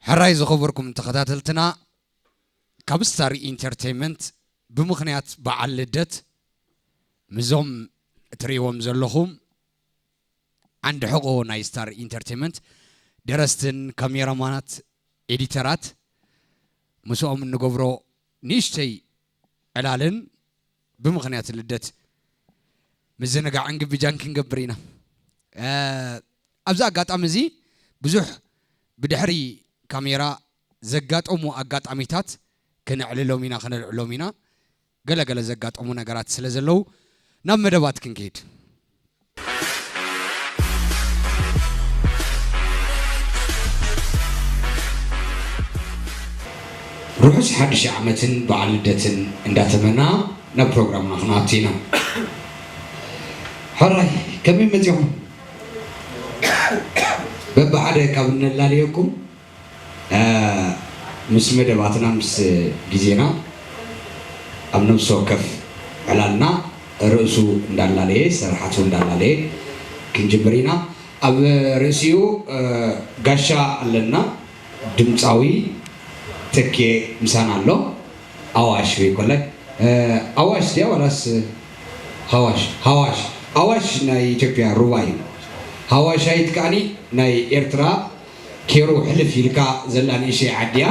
ሕራይ ዝኸበርኩም ተኸታተልትና፣ ካብ ስታር ኢንተርቴይንመንት ብምኽንያት በዓል ልደት፣ ምዞም እትርእይዎም ዘለኹም ዓንዲ ሕቖ ናይ ስታር ኢንተርቴይንመንት፣ ደረስትን ካሜራማናት፣ ኤዲተራት፣ ምስኦም እንገብሮ ንእሽተይ ዕላልን ብምኽንያት ልደት ምዝንጋዕን ግብጃን ክንገብር ኢና። እ፣ ኣብዚ ኣጋጣሚ እዚ ብዙሕ ብድሕሪ ካሜራ ዘጋጠሙ ኣጋጣሚታት ከነዕልሎም ኢና፣ ከነልዕሎም ኢና። ገለ ገለ ዘጋጠሙ ነገራት ስለ ዘለዉ ናብ መደባት ክንከይድ። ርሑስ ሓድሽ ዓመትን በዓል ልደትን እንዳተመና ናብ ፕሮግራምና ክንኣቱ ኢና። ሕራይ፣ ከመይ መጺኹም? በብሓደ ካብ እነላልየኩም፣ እ፣ ምስ መደባትና፣ ምስ ግዜና ኣብ ነፍሲ ወከፍ ዕላልና ርእሱ እንዳላለየ፣ ስራሓቱ እንዳላለየ ክንጅምር ኢና። ኣብ ርእሲኡ፣ እ፣ ጋሻ ኣለና፣ ድምፃዊ ተኬ ምሳና ኣሎ። ኣዋሽ ወይ ኮላይ፣ እ፣ ኣዋሽ ድያ ዋላስ ሃዋሽ? ሃዋሽ። ኣዋሽ ናይ ኢትዮጵያ ሩባ እዩ። ሃዋሻይት ከዓኒ ናይ ኤርትራ ኬሩ ሕልፍ ኢልካ ዘላ ንእሽተይ ዓዲ እያ።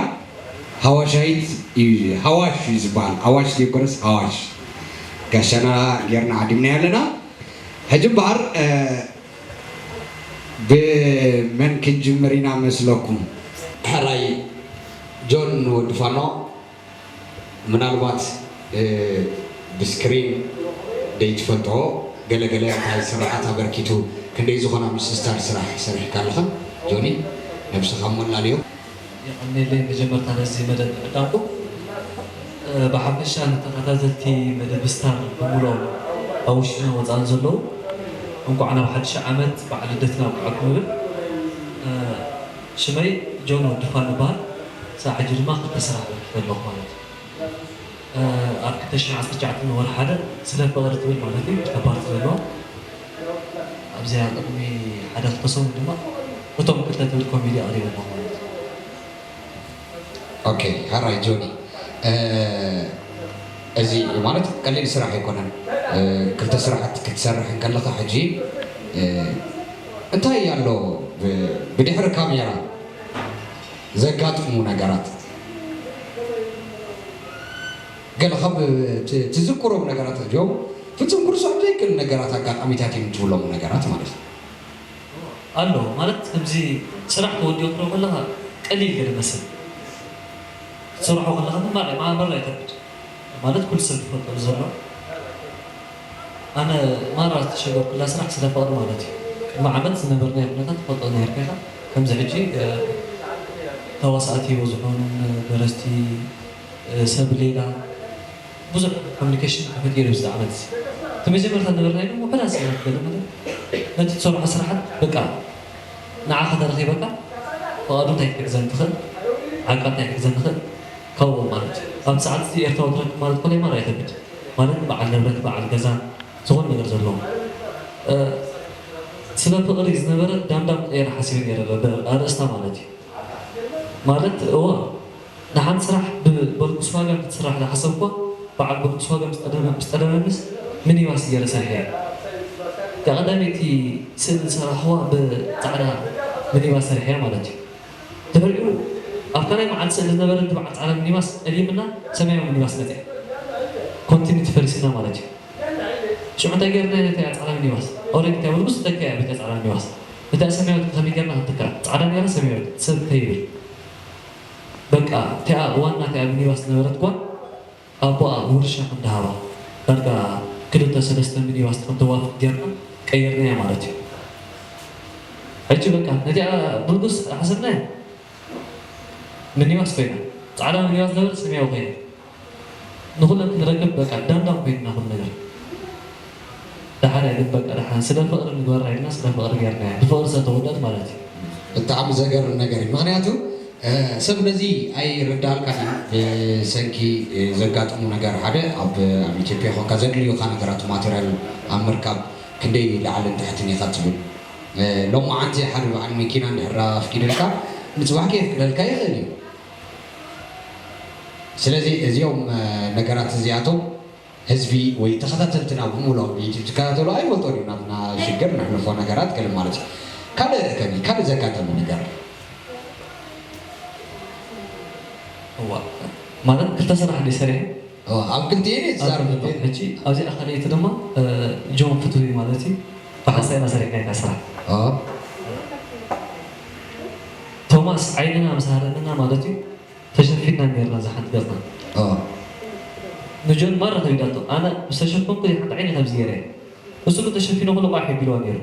ሃዋሻይት እዩ፣ ሃዋሽ እዩ ዝበሃል። ኣዋሽ ዘይኮነስ ሃዋሽ። ጋሻና ጌርና ዓዲምና ኣለና። ሕጂ እምበኣር፣ እ፣ ብመን ክንጅምር ኢና መስለኩም? ሕራይ ጆን ወዲ ፋኖ፣ ምናልባት፣ እ፣ ብስክሪን ደይ ትፈልጦ ገለ ገለ እንታይ ስራሓት ኣበርኪቱ፣ ክንደይ ዝኾና ምስ ስታር ስራሕ ሰሪሕካ ኣለኻ? ጆኒ፣ ነብስኻ እሞ ኣላልዮ። የቐንየለይ መጀመርታ ነዚ መደብ ምዕዳምኩም። እ፣ ብሓፈሻ ንተኸታተልቲ መደብ ስታር ብምልኦም ኣብ ውሽጥን ወጻእን ዘለዉ እንኳዕ ናብ ሓድሽ ዓመት በዓል ልደትና ኣብቅዐኩም እብል። እ፣ ሽመይ ጆን ወዲ ፋኖ እበሃል። ክሳዕ ሕጂ ድማ ክልተ ስራሕ ኣበርኪተ ኣለኹ ማለት እዩ። እ፣ ኣብ ክልተ ሽሕን ዓሰርተ ትሽዓተን ወርሒ ሓደ ስለ ፍቕሪ ትብል ማለት እዩ፣ ክልተ ፓርቲ ዘለዋ። ኣብዚኣ ቅድሚ ሓደ ክልተ ሰሙን ድማ እቶም ክልተ ትብል ኮሜዲ ኣቕሪበ ኣለኹ ማለት እዩ። ኦኬ፣ ሕራይ ጆኒ፣ እ፣ እዚ ማለት ቀሊል ስራሕ ኣይኮነን። እ፣ ክልተ ስራሓት ክትሰርሕ እንከለኻ ሕጂ፣ እ፣ እንታይ ኣሎ ብ-፣ ብድሕሪ ካሜራ ዘጋጥሙ ነገራት? ገለ ካብ ት-፣ ትዝክሮም ነገራት እዮም። ፍጹም ክርስዖም ዘይክእል ነገራት፣ ኣጋጣሚታት እዮም ትብሎም ነገራት ማለት እዩ። ኣሎ ማለት፣ ከምዚ ስራሕ ተወዲኦ ክትሪኦ ከለኻ ቀሊል ገለ ይመስል። ክትሰርሖ ከለኻ ግን ማራ፣ ማራ ይከብድ። ማለት ኩሉ ሰብ ዝፈልጦ ዘሎ። ኣነ ማራ ዝተሸገርኩላ ስራሕ ስለ ፍቕሪ ማለት እዩ። ቅድሚ ዓመት ዝነበርናዮ ኩነታት ትፈልጦ ነይርካ ኢኻ። ከምዚ ሕጂ፣ እ፣ ተዋሳእቲ ይበዝሑን፣ ደረስቲ፣ እ፣ ሰብ ሌላ፣ ብዙሕ ኮሚኒኬሽን ተፈጢሩ ኣብዚ ዓመት እዚ። እቲ መጀመርታ ዝነበርናዮ ግን ውሑዳት ሰባት ገለ ማለት ነቲ ትሰርሖ ስራሓት በቃ ንዓኻ ተረኺበካ፣ ፍቓዱ እንታይ ክትሕግዘኒ ትኽእል፣ ዓቃብ እንታይ ክትሕግዘኒ ትኽእል፣ ካብኡ ማለት እዩ። ኣብቲ ሰዓት እዚ ኤርትራዊ ትረክብ ማለት ኮለይ ማራ ይኸብድ። ማለት በዓል ንብረት፣ በዓል ገዛ፣ ዝኾነ ነገር ዘለዎ። እ፣ ስለ ፍቕሪ ዝነበረ ዳምዳም ቀይረ ሓሲበ ነይረ፣ ብ-፣ ኣርእስታ ማለት እዩ። ማለት፣ እወ፣ ንሓንቲ ስራሕ ብበልኩስ ዋጋ ክትስራሕ ዝሓሰብኳ፣ በዓል በልኩስ ዋጋ ምስ ጠደመ-፣ ምስ ጠደመንስ፣ ሚኒባስ ገይረ ሰሪሐያ። እታ ቀዳመይቲ ስእሊ ዝሰራሕዋ ብጻዕዳ ሚኒባስ ሰሪሐያ ማለት እዩ። ድሕሪኡ፣ ኣብ ካልኣይ መዓልቲ ስእሊ ዝነበረ እቲ በዓል ጻዕዳ ሚኒባስ ጠሊምና፣ ሰማያዊ ሚኒባስ መጽያ። ኮንቲኒቲ ፈሪስና ማለት እዩ። ሽዑ እንታይ ገይርና ነታ ጻዕዳ ሚኒባስ? ኦሬዲ እታ ብልጉስ ተካያ ብታ ጻዕዳ ሚኒባስ። እታ ሰማያዊት ከመይ ገይርና ክንትካ? ጻዕዳ ነይራ ሰማያዊት፣ ሰብ ከይብል። በቃ፣ እቲኣ ዋና እቲኣ ሚኒባስ ዝነበረት ጓል፣ ኣቦኣ ውርሻ ከም ዝሃባ፣ ዳርጋ ክልተ ሰለስተ ሚኒባስ ከም ተዋፍር ጌርና ቀይርናያ ማለት እዩ። ሕጂ በቃ፣ ነቲኣ ብልጉስ ሓሰብናያ፣ ሚኒባስ ኮይና፣ ጻዕዳ ሚኒባስ ዝነበረት ሰማያዊ ኮይና። ንኹለን ክንረክብ በቃ ዳንዳን ኮይንና ኩሉ ነገር። ደሓን ግን በቃ ደሓን ስለ ፍቕሪ ንግበራ ኢልና ስለ ፍቕሪ ጌርናያ። ብፍቕሪ ስለ ተወደኣት ማለት እዩ። ብጣዕሚ ዘገርም ነገር እዩ። ምኽንያቱ፣ እ፣ ሰብ ነዚ ኣይርዳእልካን እዩ። ብሰንኪ፣ እ፣ ዘጋጥሙ ነገር ሓደ ኣብ፣ ኣብ ኢትዮጵያ ኮንካ ዘድልዩኻ ነገራት ማቴሪያል ኣብ ምርካብ ክንደይ ላዕልን ታሕትን ኢኻ ትብል። እ፣ ሎማዓንቲ ሓደ በዓል መኪና እንድሕር ኣፍቂድልካ፣ ምጽዋዕ ከየፍቅደልካ ይኽእል እዩ። ስለዚ እዚኦም ነገራት እዚኣቶም ህዝቢ ወይ ተኸታተልትና ብምሉኦም ብዩቲብ ዝከታተሉ ኣይፈልጦን እዩ ናትና ሽግር ነሕልፎ ነገራት ገለ ማለት እዩ። ካልእ ከቢ ካልእ ዘጋጠመ ነገር እዋ ማለት ክልተ ስራሕ እንደ ሰሪሐ ኣብ ክልቲኤን እየ ዝዛረብ ዘለኹ። ሕጂ ኣብዚኣ ካልኣይቲ ድማ ጆን ፍትዊ ማለት እዩ ብሓንሳእና ሰሪሕና ኢና ስራሕ ቶማስ ዓይንና ምስ ሃረመና ማለት እዩ ተሸፊና ነርና እዛ ሓንቲ ገፅና ንጆን ማራ ከቢዳቶ ኣነ ዝተሸፈንኩ ሓንቲ ዓይኒ ከምዚ ገይረ እሱ ግን ተሸፊኑ ከሎ ቋሕ የቢልዋ ነይሩ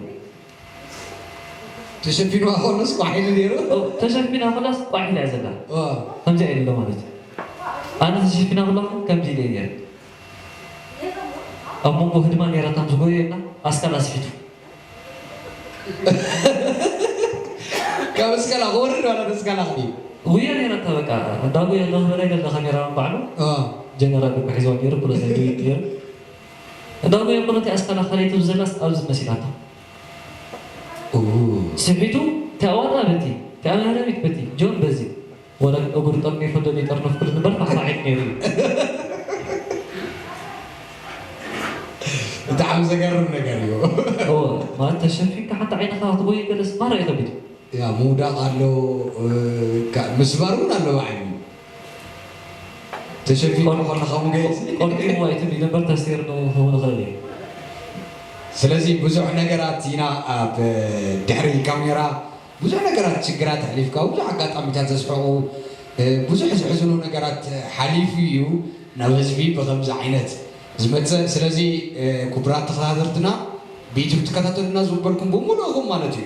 ተሸፊንዋ ከሎስ ቋሕ ኢሉ ነይሩ ተሸፊና ከላስ ቋሕ ኢላ እያ ዘላ ከምዚኣ ኢሉ ኣሎ ማለት እዩ ኣነ ተሸፊና ከለኹ ከምዚ ኢለ እየ ኣብ መንጎ ህድማ ነይራታ ምስ ጎየና ኣስካላ ስሒቱ ካብ እስከላ ክወርድ ዋላ ተስከላ ክዲ ጉያ ነይራታ በቃ እንዳጉየ ኣለኹ በላይ ገለ ካሜራማን ባዕሉ ጀነራል እኮ ሒዝዋ ነይሩ ፕሎስ ኣይጉይ ነይሩ እንዳጉየ ኮነቲ ኣስከላ ካልኣይቲ ብዘላስ ኣብዚ መሲላታ ስሒቱ ተዋጣ በቲ ተኣማረሚት በቲ ጆን በዚ ወላ እግሩ ጠርኒፉ ዶ ይጠርነፍ ክብል እምበር ፋሕፋሒት ነይሩ እዩ። ብጣዕሚ ዘገርም ነገር እዩ። እወ ማለት ተሸፊንካ ሓንቲ ዓይንኻ ክትጎይ ገለስ ማራ ይኸብድ እዩ። ያ ምውዳቕ ኣሎ ምስባር እውን ኣሎ ብዓይኒ ተሸፊንካ ከለኻ ምገየሲ ቆርጢሙ ኣይትብል ነበር ተስቴር ነው ክኸውን ይኽእል እዩ። ስለዚ ብዙሕ ነገራት ኢና ኣብ ድሕሪ ካሜራ ብዙሕ ነገራት ሽግራት ኣሕሊፍካ ብዙሕ ኣጋጣሚታት ዘስሕቑ ብዙሕ ዘሕዝኑ ነገራት ሓሊፉ እዩ ናብ ህዝቢ ብከምዚ ዓይነት ዝመፅእ ስለዚ ክቡራት ተኸታተልትና ብዩቱብ ትከታተሉና ዝውበልኩም ብምሉእኹም ማለት እዩ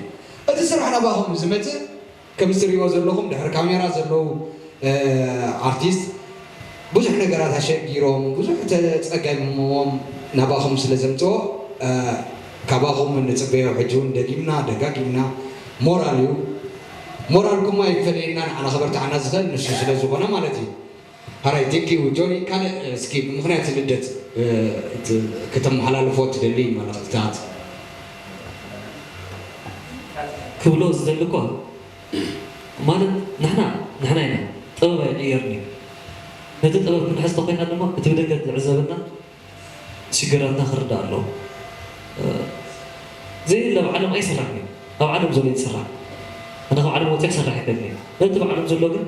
እቲ ስራሕ ናባኹም ዝመፅእ ከምዚ ትሪእዎ ዘለኹም ድሕሪ ካሜራ ዘለዉ ኣርቲስት ብዙሕ ነገራት ኣሸጊሮም ብዙሕ ተፀገሞም ናባኹም ስለ ዘምፅኦ ካባኹም እንፅበዮ ሕጂ እውን ደጊምና ደጋጊምና ሞራል እዩ ሞራልኩም ኣይፈለየና ንዓና ከበርትዓና ዝኽእል ንሱ ስለ ዝኾነ ማለት እዩ ሓራይ ቴንኪ ዩ ጆኒ ካልእ እስኪ ብምኽንያት ልደት ከተመሓላልፎ ትደሊ መልእኽትታት ክብሎ ዝደሊ እኮ ማለት ንሕና ንሕና ኢና ጥበብ ኣይቅየርን እዩ ነቲ ጥበብ ክንሕዝ ተኮይና ድማ እቲ ብደገ ዝዕዘበና ሽግራትና ክርዳእ ኣለዎ ዘየለ ኣብ ዓለም ኣይስራሕን እዩ ኣብ ዓለም ዘሎ ይስራሕ ኣነ ካብ ዓለም ወፅያ ክሰርሕ ይክእል እየ ነቲ ብዓለም ዘሎ ግን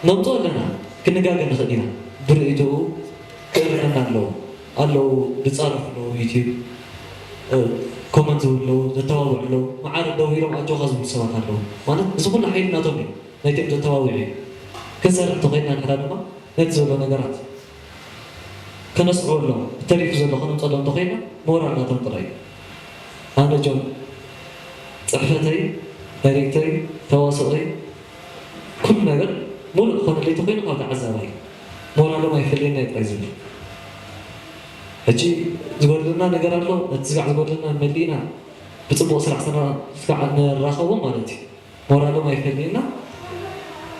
ነምፅኦ ኣለና ክንጋገ ንክእል ኢና ብርእይትኡ ክእርመና ኣለዎ ኣለዉ ዝፃረፉ ኣለዉ ዩትዩብ ኮመንት ዝብሉ ኣለዉ ዘተባብዑ ኣለዉ መዓረ ደው ኢሎም ኣጆኻ ዝብሉ ሰባት ኣለዉ ማለት እዚ ኩሉ ሓይሊ ናቶም እዩ ናይቶም ዘተባብዑ እዩ ክንሰርሕ ተኮይንና ንሕና ድማ ነቲ ዘሎ ነገራት ከነስዕወሎም ተሪፉ ዘሎ ከነምፀሎም ተኮይንና ሞራል ናቶም ጥራይ እዩ ኣነ ጆን ፅሕፈተይ ዳይሬክተይ ተዋስኦይ ኩሉ ነገር ሙሉእ ክኾነለይ ተኮይኑ ካብ ተዓዛባይ ሞራሎም ኣይፈለየና እዩ ጥራይ ዝብል ሕጂ ዝጎድለና ነገር ኣሎ ነቲ ስጋዕ ዝጎድለና መሊእና ብፅቡቅ ስራሕ ስና ስጋዕ ንራኸቦ ማለት እዩ ሞራሎም ኣይፈለየና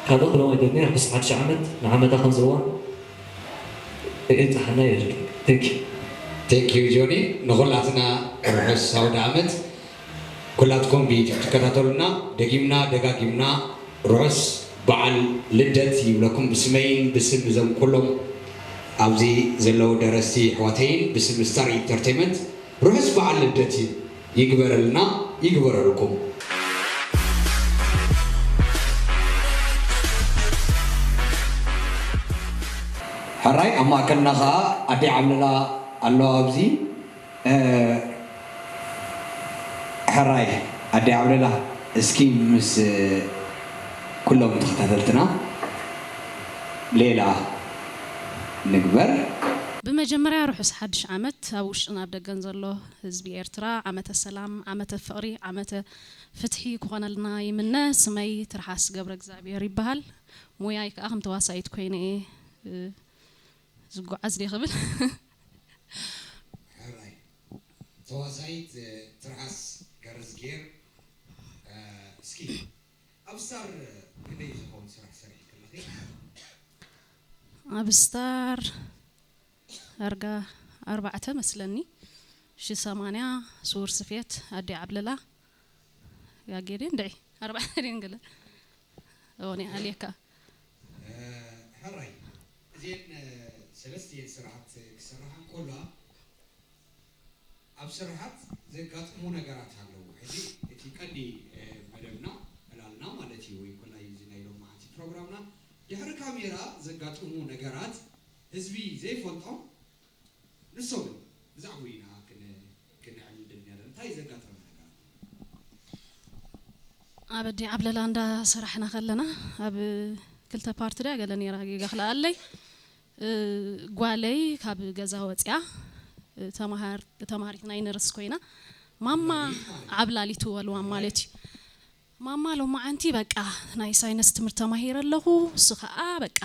ካልእ ክሎም ኣይደልኒ ርሑስ ሓድሽ ዓመት ንዓመታ ከምዚ እዋን የብፅሓና ይብል thank you thank you ጆኒ ንኩላትና ርሑስ ኣውደ ዓመት ኩላትኩም ብዩቱብ ትከታተሉና ደጊምና ደጋጊምና ርሑስ በዓል ልደት ይብለኩም ብስመይን ብስም እዞም ኩሎም ኣብዚ ዘለዉ ደረስቲ ኣሕዋተይን ብስም ስታር ኢንተርቴይመንት ርሑስ በዓል ልደት ይግበረልና ይግበረልኩም። ሕራይ ኣብ ማእከልና ከኣ ኣደይ ዓብለላ ኣለዋ ኣብዚ ሕራይ ኣደይ ዓብለላ እስኪ ምስ ኩሎም ተኸታተልትና ሌላ ንግበር። ብመጀመርያ ርሑስ ሓድሽ ዓመት ኣብ ውሽጥን ኣብ ደገን ዘሎ ህዝቢ ኤርትራ ዓመተ ሰላም፣ ዓመተ ፍቕሪ፣ ዓመተ ፍትሒ ክኾነልና ይምነ። ስመይ ትርሓስ ገብረእግዚኣብሄር ይበሃል። ሞያይ ከኣ ከም ተዋሳኢት ኮይነ እየ ዝጓዓዝ ድየ ክብል። ተዋሳኢት ትርሓስ ገረዝጌር እስኪ ኣብ ስታር ክንደይ ዝኸውን ስራሕ ሰሪሕኪ ኣለኺ? ኣብ ስታር ዳርጋ ኣርባዕተ መስለኒ ሺ ሰማንያ ስውር ስፌት ኣዲ ዓብለላ ያጌዴ እንድዒ ኣርባዕተ ድን ገለ እወ፣ ንዓልየካ። ሕራይ እዚን ሰለስቲን ስራሓት ክስራሓ እንኮላ ኣብ ስራሓት ዘጋጥሙ ነገራት ኣለዉ። ሕጂ እቲ ቀንዲ መደብና ዕላልና ማለት እዩ ወይ ኮላ እዚ ናይ ሎማዓንቲ ፕሮግራምና ድሕሪ ካሜራ ዘጋጥሙ ነገራት ህዝቢ ዘይፈልጦም ንሶም ብዛዕቡ ኢና ክን- ክንዕልል ደሊና ዘለና። እንታይ ዘጋጠመ ነገራት? ኣብ ኣዲ ዓብለላ እንዳሰራሕና ከለና ኣብ ክልተ ፓርቲ ድያ ገለ ነይራ ጌጋ ክልኣለይ እ፣ ጓለይ ካብ ገዛ ወፂኣ እ፣ ተማሃር ተማሃሪት ናይ ነርስ ኮይና ማማ ዓብላሊት ወልዋ ማለት እዩ። ማማ ሎማዓንቲ በቃ ናይ ሳይነስ ትምህርቲ ተማሂረ ኣለኹ። እሱ ከዓ በቃ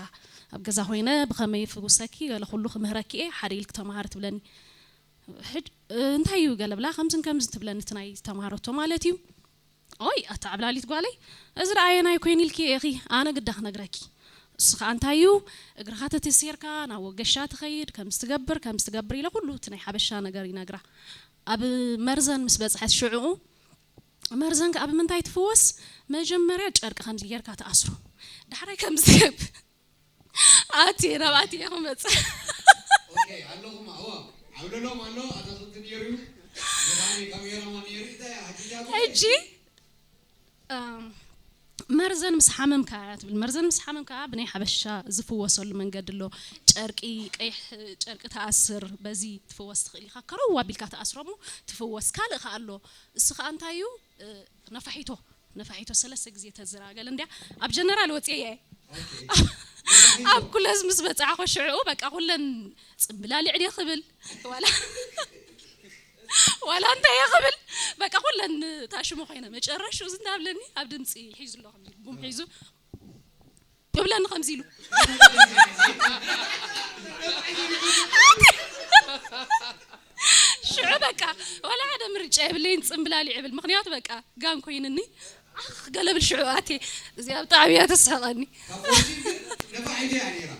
ኣብ ገዛ ኮይነ ብኸመይ ፍውሰኪ ገለ ኩሉ ክምህረኪ እየ ሓደ ኢልክ ተማሃሪ ትብለኒ። ሕድ እንታይ እዩ ገለ ብላ ከምዝን ከምዝን ትብለኒ እቲ ናይ ተማሃረቶ ማለት እዩ። ኦይ ኣታ ዓብላሊት ጓለይ እዚ ደኣ ኣየናይ ኮይኑ ኢልኪ ኢኺ ኣነ ግዳ ክነግረኪ። እሱ ከዓ እንታይ እዩ እግርኻ ተተሲርካ ናብ ወገሻ ትኸይድ ከምዚ ትገብር ከምዚ ትገብር ኢለ ኩሉ እቲ ናይ ሓበሻ ነገር ይነግራ። ኣብ መርዘን ምስ በፅሐት ሽዕኡ መርዘን ከዓ ብምንታይ ትፍወስ? መጀመርያ ጨርቂ ከምዚ ጌርካ ትኣስሮ ዳሕራይ ከምዚ ትገብር ኣቲ ናብኣቲ እየ ክመፅእ ኦኬ ኣለኹም ኣዋ ዓብለሎም ኣሎ ኣታኽልቲ ነይሩ እዩ መድሃኒ ካሜራማ ነይሩ እንታይ ሓኪጃ ሕጂ እም፣ መርዘን ምስ ሓመምካ እያ ትብል መርዘን ምስ ሓመምካ ብናይ ሓበሻ ዝፍወሰሉ መንገዲ ኣሎ ጨርቂ ቀይሕ ጨርቂ ተኣስር በዚ ትፍወስ ትኽእል ኢኻ ከረው ኣቢልካ ተኣስሮሞ ትፍወስ ካልእ ከኣ ኣሎ እሱ ከኣ እንታይ እዩ እ፣ ነፋሒቶ ነፋሒቶ ሰለስተ ግዜ ተዝራ ገለ እንድያ ኣብ ጀነራል ወፅየ እየ ኣብ ኩለዝ ምስ በፃዕኮ ሽዕኡ በቃ ኩለን ፅምብላሊዕ ድየ ክብል ዋላ ዋላ እንታይ እየ ክብል በቃ ኩለን ታሽሙ ኮይነ መጨረሽኡ እዚ እንዳብለኒ ኣብ ድምፂ ሒዙ ኣሎ ከምዚ ቡም ሒዙ ይብለኒ ከምዚ ኢሉ ሽዑ በቃ ዋላ ሓደ ምርጫ የብለይን ፅምብላሊዕ ይብል ምክንያቱ በቃ ጋን ኮይንኒ ኣኽ ገለ ብል ሽዑ ኣቴ እዚኣ ብጣዕሚ እያ ተስሕቐኒ ነፋሒቶ እያ ነይራ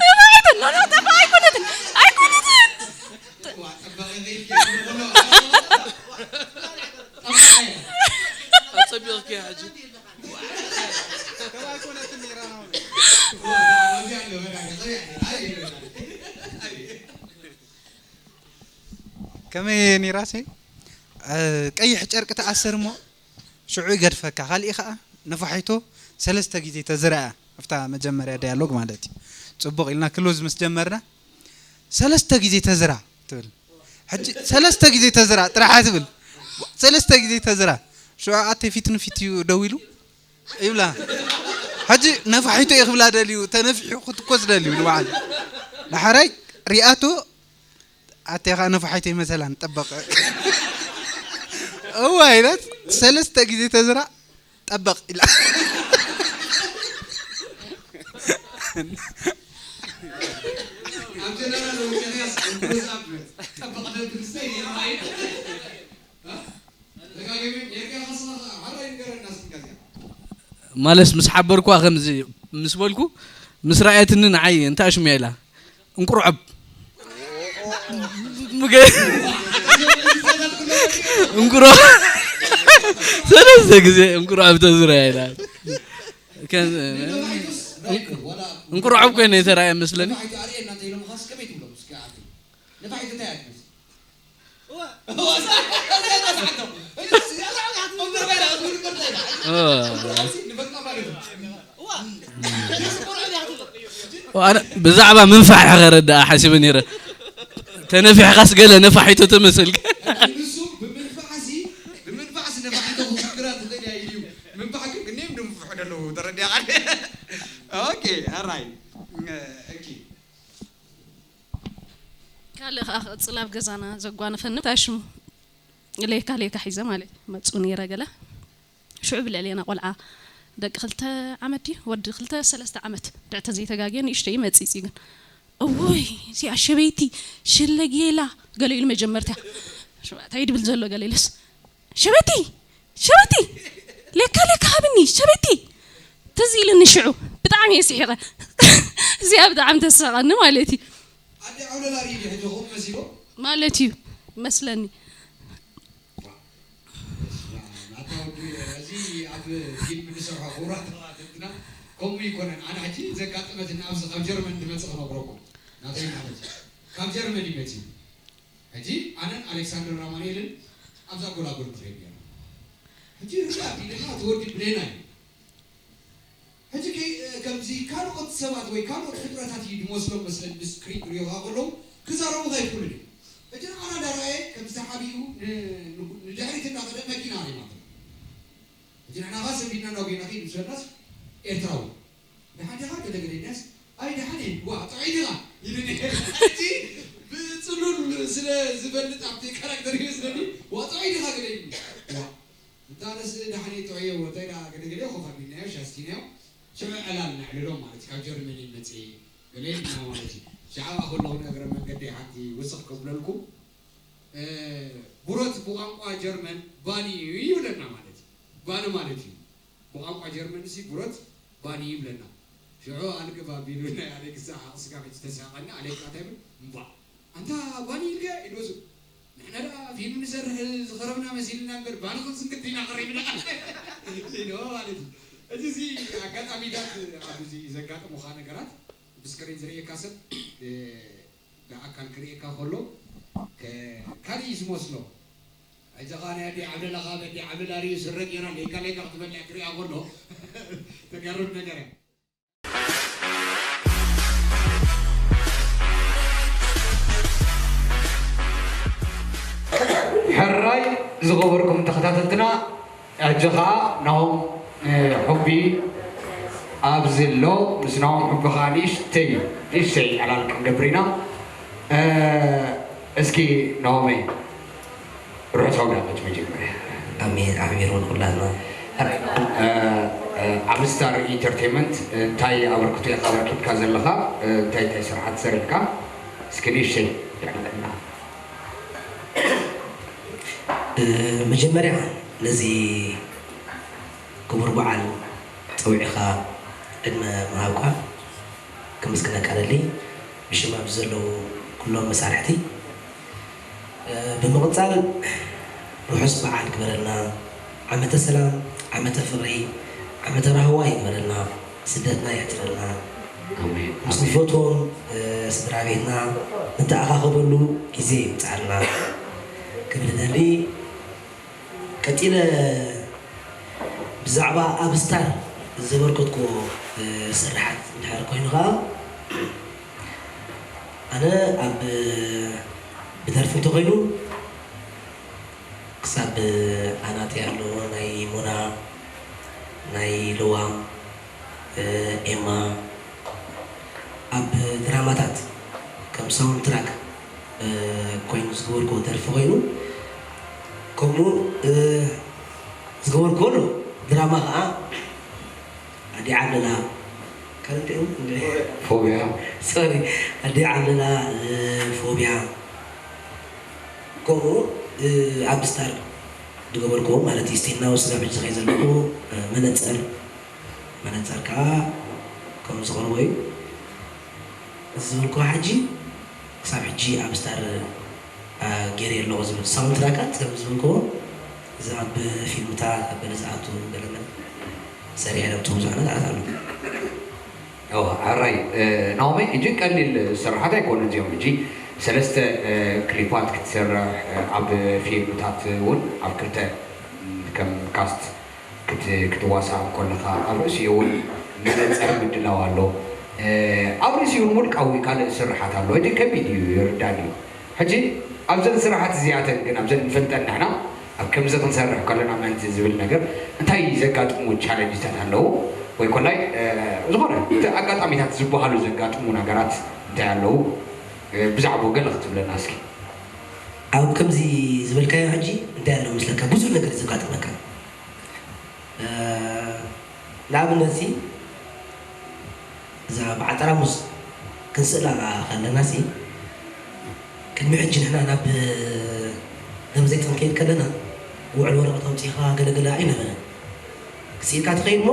ነፋሒቶ ኖ ኖ ጠፋ ኣይኮነትን ኣይኮነትን ዋ ጠባቂ ዘይልኪ ኣጸቢቕኪ ሕጂ ከመይ ነይራሲ ቀይሕ ጨርቂ ተኣስር እሞ ሽዑ ይገድፈካ ካልእ ከዓ ነፋሒቶ ሰለስተ ግዜ ተዝረኣ ኣብታ መጀመርያ ዳያሎግ ማለት እዩ ፅቡቕ ኢልና ክሎዝ ምስ ጀመርና ሰለስተ ግዜ ተዝራ ትብል ሕጂ ሰለስተ ግዜ ተዝራ ጥራሓ ትብል ሰለስተ ግዜ ተዝራ ሽዑ ኣተ ፊት ንፊት እዩ ደው ኢሉ ይብላ ሕጂ ነፋሒቶ እዩ ክብላ ደልዩ ተነፊሑ ክትኮስ ደልዩ ንባዕሉ ዳሕራይ ሪኣቶ ኣቴኻ ነፋሒቶ ይመሰላን ጠበቐ እዋ ኢለት ሰለስተ ግዜ ተዝራ ጠበቕ ኢላ ማለስ ምስ ሓበርኳ ከምዚ ምስ በልኩ ምስ ረኣየትኒ ንዓይ እንታይ ኣሽሙያ ኢላ እንቁርዖብ እንቁሮ ሰለስተ ግዜ እንቁርዖብ ተዝረያ ኢላ እንቁርዖብ ኮይነ የተረኣየ መስለኒ ብዛዕባ ምንፋሕ ኢኻ ረዳኣ ሓሲበ ነይረ ተነፊሕኻስ ገለ ነፋሒቶ ተመሰልካ ብምንፋሕሲ ነፋሒቶ ክስግራ ትኽእል እያ ኢሉ ምንፋሕ ግን እኔም ድንፍሑ ደለዉ ተረዲያ ኦኬ ኣራይ ካልእ ከዓ ክቕፅል ኣብ ገዛና ዘጓነፈኒ ታሽሙ ሌካ ሌካ ሒዘ ማለት መፁ ነይረ ገለ ሽዑ ብልዕሌና ቆልዓ ደቂ ክልተ ዓመት ድዩ ወዲ ክልተ ሰለስተ ዓመት ድዕተ ዘይተጋግየ ንእሽተይ መፂፂ ግን እውይ እዚኣ ሸበይቲ ሽለጌላ ገለ ኢሉ መጀመርታ ሽባታይ ድብል ዘሎ ገለ ኢሉስ ሸበይቲ ሸበቲ ሌካ ሌካ ሃብኒ ሸበቲ ትዝ ኢልኒ ሽዑ ብጣዕሚ እየ ስሒቐ እዚኣ ብጣዕሚ ተስሕቐኒ ማለት እዩ ኣደ ዓውለላ ሪኢ ሕጆኹም መሲሉ ማለት እዩ መስለኒ ናታ ወዲ እዚ ኣብ ፊልም ንሰርሖ ክቡራት ተኸታተልትና፣ ከምኡ ይኮነን። ኣነ ሕጂ ዘጋጠመትና ኣብዚ ካብ ጀርመን ዝመጽእ ክነግረኩም። ናተይ ማለት እዩ። ካብ ጀርመን እዩ መጺኡ። ሕጂ ኣነን ኣሌክሳንደር ኣማኑኤልን ኣብዛ ጎላጉል ንኸይድ ነርና። ሕጂ ርግእ ኣቢልና፣ እቲ ወዲ ብሌና እዩ። ሕጂ ከይ-፣ ከምዚ ካልኦት ሰባት ወይ ካልኦት ፍጥረታት እዩ ዝመስሎም መስለኒ፣ ብስክሪን ክርእዩኻ ከለዉ ክዛረቡ ከይክእሉን እዮም። ሕጂ ንዓና እንዳረኣየ ከምዚ ተሓቢኡ ን-፣ ን-፣ ንድሕሪት እንዳኸደ መኪና ኣሪማትና። ሕጂ ንሕና ኸኣ ሰዲድና እንዳጎይና ከይድ ምስ በልናስ ኤርትራዊ። ደሓን ዲኻ? ገለ ገለ ኢልናስ፣ ኣይ ደሓን እየ፣ ዋ ጥዑይ ዲኻ? ኢሉኒ። ሕጂ ብጽሉል ስለ ዝፈልጥ ኣብቲ ካራክተር ይመስለኒ፣ ዋ ጥዑይ ዲኻ? ገለ ኢሉኒ። ዋ እንታ ኣነስ ደሓን እየ፣ ጥዑይ እየ፣ ወ እንታይ ደኣ ገለ ገለ ኮፍ ኣቢልናዮ፣ ሻስቲናዮ፣ ሽዑ ዕላል ነዕልሎም ማለት እዩ። ካብ ጀርመን እየ መጽየ፣ ገለ ኢልና ማለት እዩ። ሽዓ ከለኹ ንእግረ መንገደይ ሓንቲ ውስኽ ከብለልኩም፣ እ፣ ብረት ብቋንቋ ጀርመን ባኒ እዩ ይብለና ማለት እዩ። ባኒ ማለት እዩ። ብቋንቋ ጀርመን እዚ ብረት ባኒ ይብለና። ሽዑ ኣልግብ ኣቢሉ ናይ ኣሌክስ ዓቕስካ ሕጂ ተሳቀኒ፣ ኣሌክስ እንታይ ይብል? እምቧ፣ ኣንታ ባኒ ኢልካ ኢሉ ወሱ። ንሕና ደኣ ፊልም ንሰርሕ ዝኸረምና መሲልና እምበር፣ ባኒ ክንስንክት ኢና ቀሪብና ኢሉ ማለት እዩ። እዚ፣ እዚ ኣጋጣሚታት ኣብዚ ዘጋጥሙኻ ነገራት ብስክሪን ዝርእየካ ሰብ፣ እ፣ ብኣካል ክርእየካ ከሎ፣ ከ-፣ ካልእ እዩ ዝመስሎ። ሕጂ ኸኣ ናይ ኣደይ ዓብለላ ኸኣ በደይ ዓብለላ ርእዩ ስረ ገይራ ሌጋ ሌጋ ክትበልዕ ክርእያ ከሎ ተገርም ነገር እያ። ሕራይ ዝኸበርኩም ተኸታተልትና፣ ሕጂ ኸኣ ናሆም፣ እ፣ ሑቢ ኣብዚ ኣሎ። ምስ ናሆም ሑቢ ኸኣ ንእሽተይ፣ ንእሽተይ ዕላል ክንገብር ኢና። እ፣ እስኪ ናሆመይ፣ ርሑስ ኣውደ ዓመት መጀመርያ። ኣሜን፣ ኣሕቢሩ ንኹላትና። ሕራይ ናሆም፣ እ፣ እ፣ ኣብ ስታር ኢንተርቴይንመንት እንታይ ኣበርክቶ ኢኻ ኣበርኪትካ ዘለኻ? እ፣ እንታይ እንታይ ስራሓት ሰሪሕካ? እስኪ ንእሽተይ የዕልለና። እ፣ መጀመርያ ነዚ ክቡር በዓል ጸዊዕኻ ዕድመ ምሃብካ ከመስግነካ ደሊ፣ ብሽም ኣብዚ ዘለዉ ኩሎም መሳርሕቲ። እ፣ ብምቕጻል ርሑስ በዓል ግበረልና፣ ዓመተ ሰላም፣ ዓመተ ፍቕሪ፣ ዓመተ ራህዋ ይግበረልና፣ ስደትና የሕጽረልና፣ ኣሜን። ምስ ንፈትዎም፣ እ፣ ስድራ ቤትና ንተኣኻኸበሉ ግዜ ይምጽኣልና ክብል እደሊ። ቀጺለ ብዛዕባ ኣብ ስታር ዘበርከትኩዎ፣ እ፣ ስርሓት እንድሕር ኮይኑ ኸኣ፣ ኣነ ኣብ ብደርፊ እንተኾይኑ ክሳብ ኣናጺ ኣሎ፣ ናይ ሞና፣ ናይ ልዋም፣ እ፣ ኤማ፣ ኣብ ድራማታት ከም ሳውንድ ትራክ፣ እ፣ ኮይኑ ዝገበርክዎ ደርፊ ኮይኑ፣ ከምኡ፣ እ፣ ዝገበርክዎ ኣሎ። ድራማ ኸዓ ኣዲ ዓብለላ፣ ካልእ እንታይ እዩ? ፎብያ። ሶሪ፣ ኣዲ ዓብለላ፣ እ፣ ፎብያ። ከምኡ፣ እ፣ ኣብ ስታር ዝገበርክዎ ማለት እዩ። ስቲል ናው ስጋብ ሕጂ ዝኸይ ዘለኹ፣ እ፣ መነጸር፣ መነጸር ከኣ ከም ዝቐርቦ እዩ። እዚ ዝበልክዎ ሕጂ ክሳብ ሕጂ ኣብ ስታር፣ እ፣ ገይረ ኣለኹ ዝብል ሳውንድ ትራካት ከም ዝበልክዎ፣ እዚ ኣብ ፊልምታት፣ ኣብ ገለ ዝኣቱ ገለ መለ ሰሪሐ ነብቲ ብዙሕ ነገራት ኣሎ። እወ፣ ሕራይ፣ እ፣ ናሆመይ፣ እጅግ ቀሊል ስርሓት ኣይኮኑን እዚኦም። ሕጂ ሰለስተ፣ እ፣ ክሊፓት ክትሰርሕ፣ እ፣ ኣብ ፊልምታት እውን ኣብ ክልተ፣ ም፣ ከም ካስት ክት-፣ ክትዋሳእ እንከለኻ፣ ኣብ ርእሲኡ እውን መነጸር ምድላው ኣሎ። እ፣ ኣብ ርእሲኡ እውን ውልቃዊ ካልእ ስርሓት ኣሎ። ሕጂ ከቢድ እዩ፣ ይርዳን እዩ። ሕጂ ኣብዘን ስራሓት እዚኣተን ግን፣ ኣብዘን ንፈልጠን ንሕና፣ ኣብ ከምዚ ክንሰርሕ ከለና ምእንቲ ዝብል ነገር እንታይ ዘጋጥሙ ቻለንጅታት ኣለዉ? ወይ ኮላይ፣ እ፣ ዝኾነ እቲ ኣጋጣሚታት ዝበሃሉ ዘጋጥሙ ነገራት እንታይ ኣለዉ? እ፣ ብዛዕባኡ ገለ ክትብለና እስኪ። ኣብ ከምዚ ዝበልካዮ ሕጂ እንታይ ኣሎ መስለካ? ብዙሕ ነገር እዩ ዘጋጥመካ። እ፣ ንኣብነት ሲ፣ እዛ በዓል ጠራሙዝ ክንስእላ ከለና ሲ፣ ቅድሚ ሕጂ ንሕና ናብ ደብረዘይት ክንከይድ ከለና ውዕል ወረቐት ኣውጺእኻ ገለገለ ኣይነበረን። ስኢልካ ትኸይድ እሞ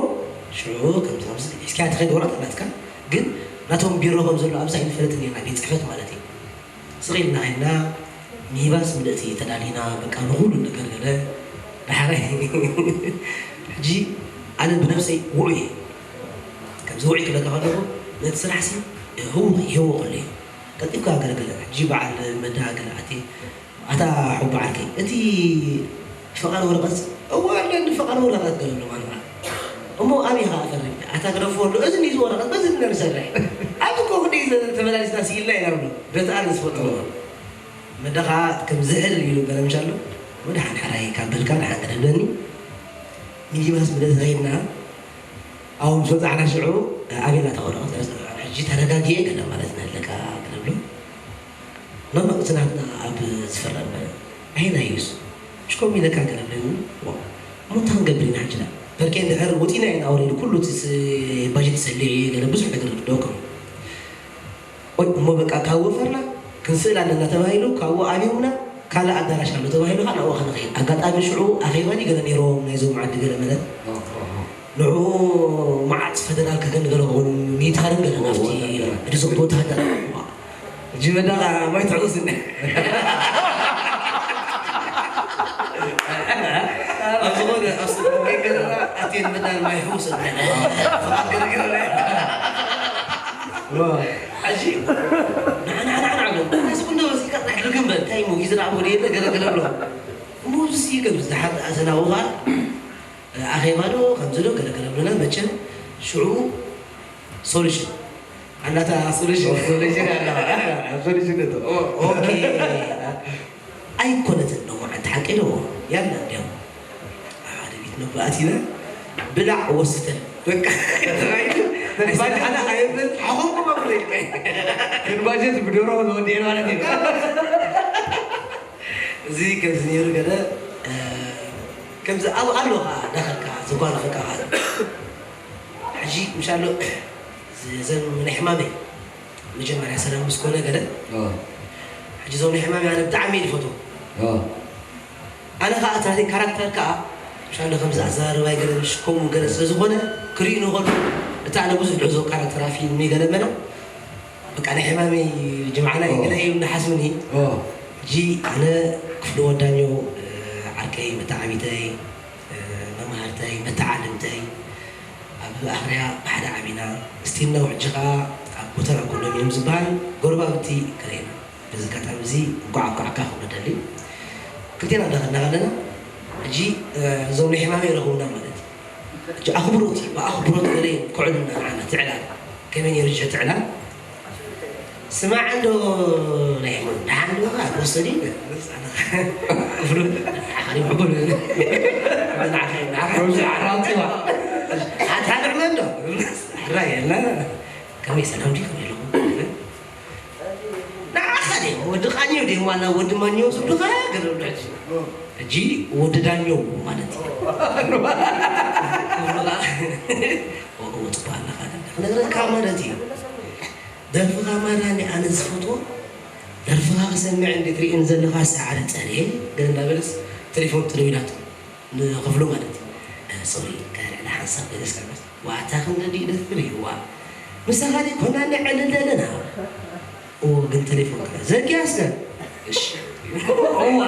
ሽዑ ከምዚ ከምዚ ሒዝካያ ትኸይድ ወረቐት ኣላትካ፣ ግን ናቶም ቢሮ ከም ዘሎ ኣብዛ ኣይንፈልጥን ኔርና፣ ቤት ጽሕፈት ማለት እዩ። ስቕ ኢልና ኸይድና፣ ሚኒባስ ምልእቲ ተዳሊና፣ በቃ ንኹሉ ነገር ገለ። ዳሕራይ ሕጂ ኣነ ብነብሰይ ውዑይ እየ። ከምዚ ውዑይ ክብለካ ከለኹ ነቲ ስራሕ ሲ ህው ይህዎ ከሎ እዩ። ቀልጢፍካ ገለገለ ሕጂ በዓል መዳ ገለ ኣቲ ኣታ ሑብ ዓርከይ እቲ ፈቓድ ወረቐት እወ ኣለኒ ፈቓድ ወረቐት ገለ ኣሎ ማለት እሞ ኣበይ ኢኻ ፈሪምካ ኣታ ግደፎ ኣሎ እዚ ንይዚ ወረቐት በዚ ንሰርሕ ኣብዚ እኮ ክንደይ ተመላሊስና ስኢልና ኢና ብሎ በቲ ኣነ ዝፈልጦ መደኻ ከም ዝሕል ኢሉ ገለ ምሻሎ ወደ ሓንሓራይ ካብ በልካ ንሓን ገደብለኒ ሚኒባስ ብደስ ከይድና ኣብኡ ምስ በጻሕና ሽዑ ኣቤላ ተቐረቐ ሕጂ ተረጋጊኤ ገለ ማለት ነለካ ገለ ብሎ መመቕቲ ናትና ኣብ ዝፈረመ ኣይና እዩስ ሽኮም ኢለካ ገለ ብለኒ እሞ እንታይ ክንገብር ኢና ሕጂ ዳ በርኬ እንድሕር ወፂና ኢና ኣውሬዲ ኩሉ እቲ ስ- ባጀት ሰሊዑ እዩ ገለ ብዙሕ ነገር ክደውከም ወይ እሞ በቃ ካብ ወፈርና ክንስእል ኣለና ተባሂሉ ካብኡ ኣብዮምና ካልእ ኣዳራሽ ኣሎ ተባሂሉ ከዓ ናብኡ ክንኸይድ ኣጋጣሚ ሽዑ ኣኼባ ድዩ ገለ ነይሮም ናይዞም ዓዲ ገለ መለ ንዑ መዓት ፈደራል ከገንገለ ክኾኑ ሚሊታርን ገለ ናብቲ ወታደራት። እዞም ወታደራት እዋ። እጂ መዳ ማይ ትዕቕስ እንደ ኣብ ዝኾነ ኣብ ስድራ ገለና ኣትየን መዳን ማይ ሕውስ እንደ ፍቓድ ገለገለ ሕጂ ንዓና ንዓና ኣሎ እዚ ኩሎ ወሲካ ጣሕ ርግምበ እንታይ ሞ ጊዜ ንዓቦ የለ ገለገለ ኣሎ እሞ እዚ ይገብር ዝሓት ኣሰናውኻ ኣኼባ ዶ ከምዚ ዶ ገለ ገለ ብለና መቸም ሽዑ ሶሉሽን ኣናታ ሶሉሽን ሶሉሽን ኣለዋ ሶሉሽን ዶ ኦኬ ኣይኮነትን ዶ ሓንቲ ሓቂ ዶ ያላ እንዲያው ሓደ ቤት መግባእት ኢና ብላዕ ወስተ በቃ ተባይቱ ተባይቱ ሓላ ኣይብል ሓኾም መብለይ ግን ባጀት ብደሮ ወዲኤ ማለት እዩ እዚ ከምዚ ነይሩ ገለ ከምዚ ኣብ ኣሎ ከዓ ዳኸልካ ዘጓነፈካ ከዓ ሕጂ ምሻሎ ዘን ናይ ሕማመይ መጀመርያ ሰላም ምስ ኮነ ገለ ሕጂ ዞም ናይ ሕማመይ ኣነ ብጣዕሚ እየ ዝፈትዎ ኣነ ከዓ እቲ ናተይ ካራክተር ከዓ ምሻሎ ከምዚ ኣዘራርባይ ገለ ምሽ ከምኡ ገለ ስለ ዝኾነ ክርእዩ ንኸሉ እቲ ኣነ ብዙሕ ድሕዞ ካራክተር ኣፊልሚ ገለ መለ በቃ ናይ ሕማመይ ጅምዓና እዩ ገለ እዩ እንዳሓስብኒ ሕጂ ኣነ ክፍሊ ወዳኞ ዓርከይ መተዓቢተይ መማህርተይ መተዓልምተይ ኣብ ኣኽርያ ብሓደ ዓቢና ስቲል ነው ሕጂ ከዓ ኣብ ጎተራ ኮንዶሚኒየም ዝበሃል ጎረባብቲ ገለ ኢና በዚ ኣጋጣሚ እዚ እንኳዕ እንኳዕካ ክብሎ ደሊ ክልቴና እንዳኸድና ከለና ሕጂ እዞም ናይ ሕማመይ ረኽቡና ማለት እዩ ሕጂ ኣኽብሮት እዩ ብኣኽብሮት ገለ ክዕሉና ንዓና ትዕላል ከመይ ነይሩ ሕጂ ትዕላል ስማዕ እንዶ ናይ ሕሙም ደሓን ዶ ኣትወሰድ እዩ ክብሉ ሓሪም ሕቡል ንዓኻ ንዓኻ ንዓኻ ከምዚ ዓራውቲዋ ሓድሓድ ሕመ እንዶ ሕራይ የለ ከመይ ሰላም ድዩ ከመይ ኣለኹም ንዓኻ ድዮም ወዲ ቃኘው ድዮም ዋላ ወዲ ማኘው ዝብሉኻ ገለ ሕጂ ወዲ ዳኘው ማለት እዩ ክብሉኻ ወኦ ጽቡቅ ኣለኻ ክነግረካ ማለት እዩ ደርፍኻ ማራ እንዲ ኣነ ዝፈትዎ ደርፍኻ ክሰምዕ እንዲ ትርእን ዘለኻ ሳዕሪ ጸርየ ገለ እንዳበለስ ቴሌፎን ጥልው ኢላቶ ንኽፍሉ ማለት እዩ ሶሪ ከርዕዳ ሓንሳብ ገለስ ከርበት ዋታ ክንደዲ ደፍር ይዋ ምሳኻ ኮና ንዕልል ዘለና እዎ ግን ቴሌፎን ከ ዘጊያ እስከ እሺ እዋ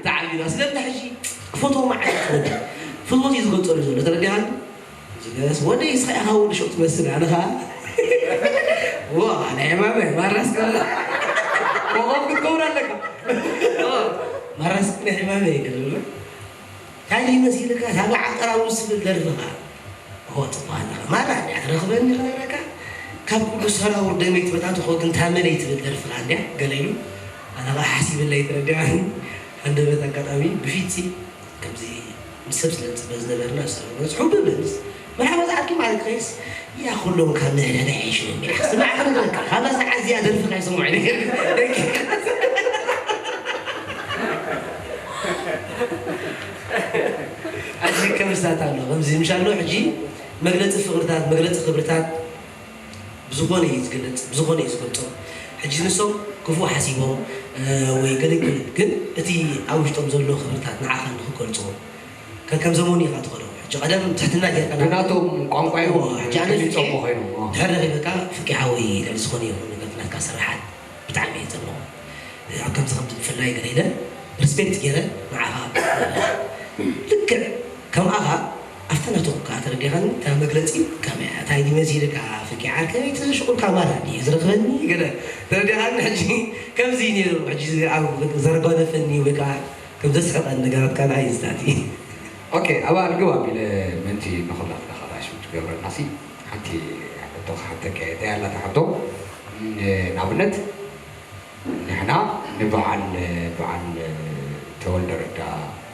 ተዓቢራ ስለምንታይ ሕጂ ክፈትዎ መዓት ወዲ ፍትወት እዩ ዝገልጸሉ ዘሎ ተረዲኻኒ ዝገስ ወደይ እስኻ ኢኻ ወዲ ሸው ትመስል ኣነ ኸዓ ዋ ናይ ሕማመ ማራስ ከ ኮኾብ ክትከውን ኣለካ ማራስ ናይ ሕማመ ይገርም ካሊ መሲልካ ሳባ ዓጠራው ዝብል ደርፍኻ ሆ ጽቡቕ ኣለኻ ማራ እንዲያ ትረኽበኒ ክነግረካ ካብ ኩሉ ሰራውር ደመይ ትበታትኾ ግን ታመለይ ትብል ደርፍኻ እንዲያ ገለ ኢሉ ኣነ ኸዓ ሓሲብለይ ትረዲኣኒ ሃንደበት ኣጋጣሚ ብፊትሲ ከምዚ ምስ ሰብ ስለ ንጽበ ዝነበርና ሰብ በዝሑ ብብልስ መርሓባ ዝዓርኪ ማለት ከይስ ያ ኩሎም ካብ ምህዳዳ ይሕሽኑ እንዲያ ስማዕ ክነግረካ ካብ ሰዓት እዚኣ ደርፊ ካይሰምዑ ነገር ኣዚ ከምስታት ኣሎ ከምዚ ምሻሎ ሕጂ መግለፂ ፍቅርታት መግለፂ ክብርታት ብዝኾነ እዩ ዝግለፅ ብዝኾነ እዩ ዝገልፆ ሕጂ ንሶም ክፉእ ሓሲቦም ወይ ገለ ግን እቲ ኣብ ውሽጦም ዘሎ ክብርታት ንዓኻ ንክገልፅዎ ከከም ዘመኑ ኢኻ ትኸዶ ሕጂ ቀደም ትሕትና ጌርካ ናብ ብናቶም ቋንቋ እዮም እዎ፣ ሕጂ ኣነ ገሊፆሞ ፍቄ ኮይኖም፣ ኦ። ድሕር ረኺበካ ፍቄ ሓወይ ልዕሊ ዝኾነ ይኹን ነገር ናትካ ስራሓት ብጣዕሚ እየ ዘድንቖ ኣብ ከምዚ ከምዚ ብፍላይ ገለ ኢለ ሪስፔክት ገይረ ንዓኻ ልክዕ ከምኣኻ ኣብታ ናቱ ከዓ ተረዲኻኒ፣ እታ መግለጺ ከመይ እያ? እንታይ ድዩ መሲልካ? ፍቂ ዓርከይ፣ እቲ ሽቑልካ ማራ ድዩ ዝረኽበኒ? ገለ ተረዲኻኒ። ሕጂ ከምዚ እዩ ነይሩ። ሕጂ ኣብ ዘርጓነፈኒ ወይ ከዓ ከም ዘስሕቐኒ ነገራት ከዓ ንዓይ እዩ ዝታእቲ። ኦኬ፣ ኣብኣ ልግብ ኣቢለ ምእንቲ ንኹላትና ኸላሽ ትገብረና ሲ ሓንቲ ሕቶ ክሓተካ እየ። እንታይ ኣላ እታ ሕቶ? ን-፣ ንኣብነት ንሕና ንበዓል፣ በዓል ተወልደ ረዳ፣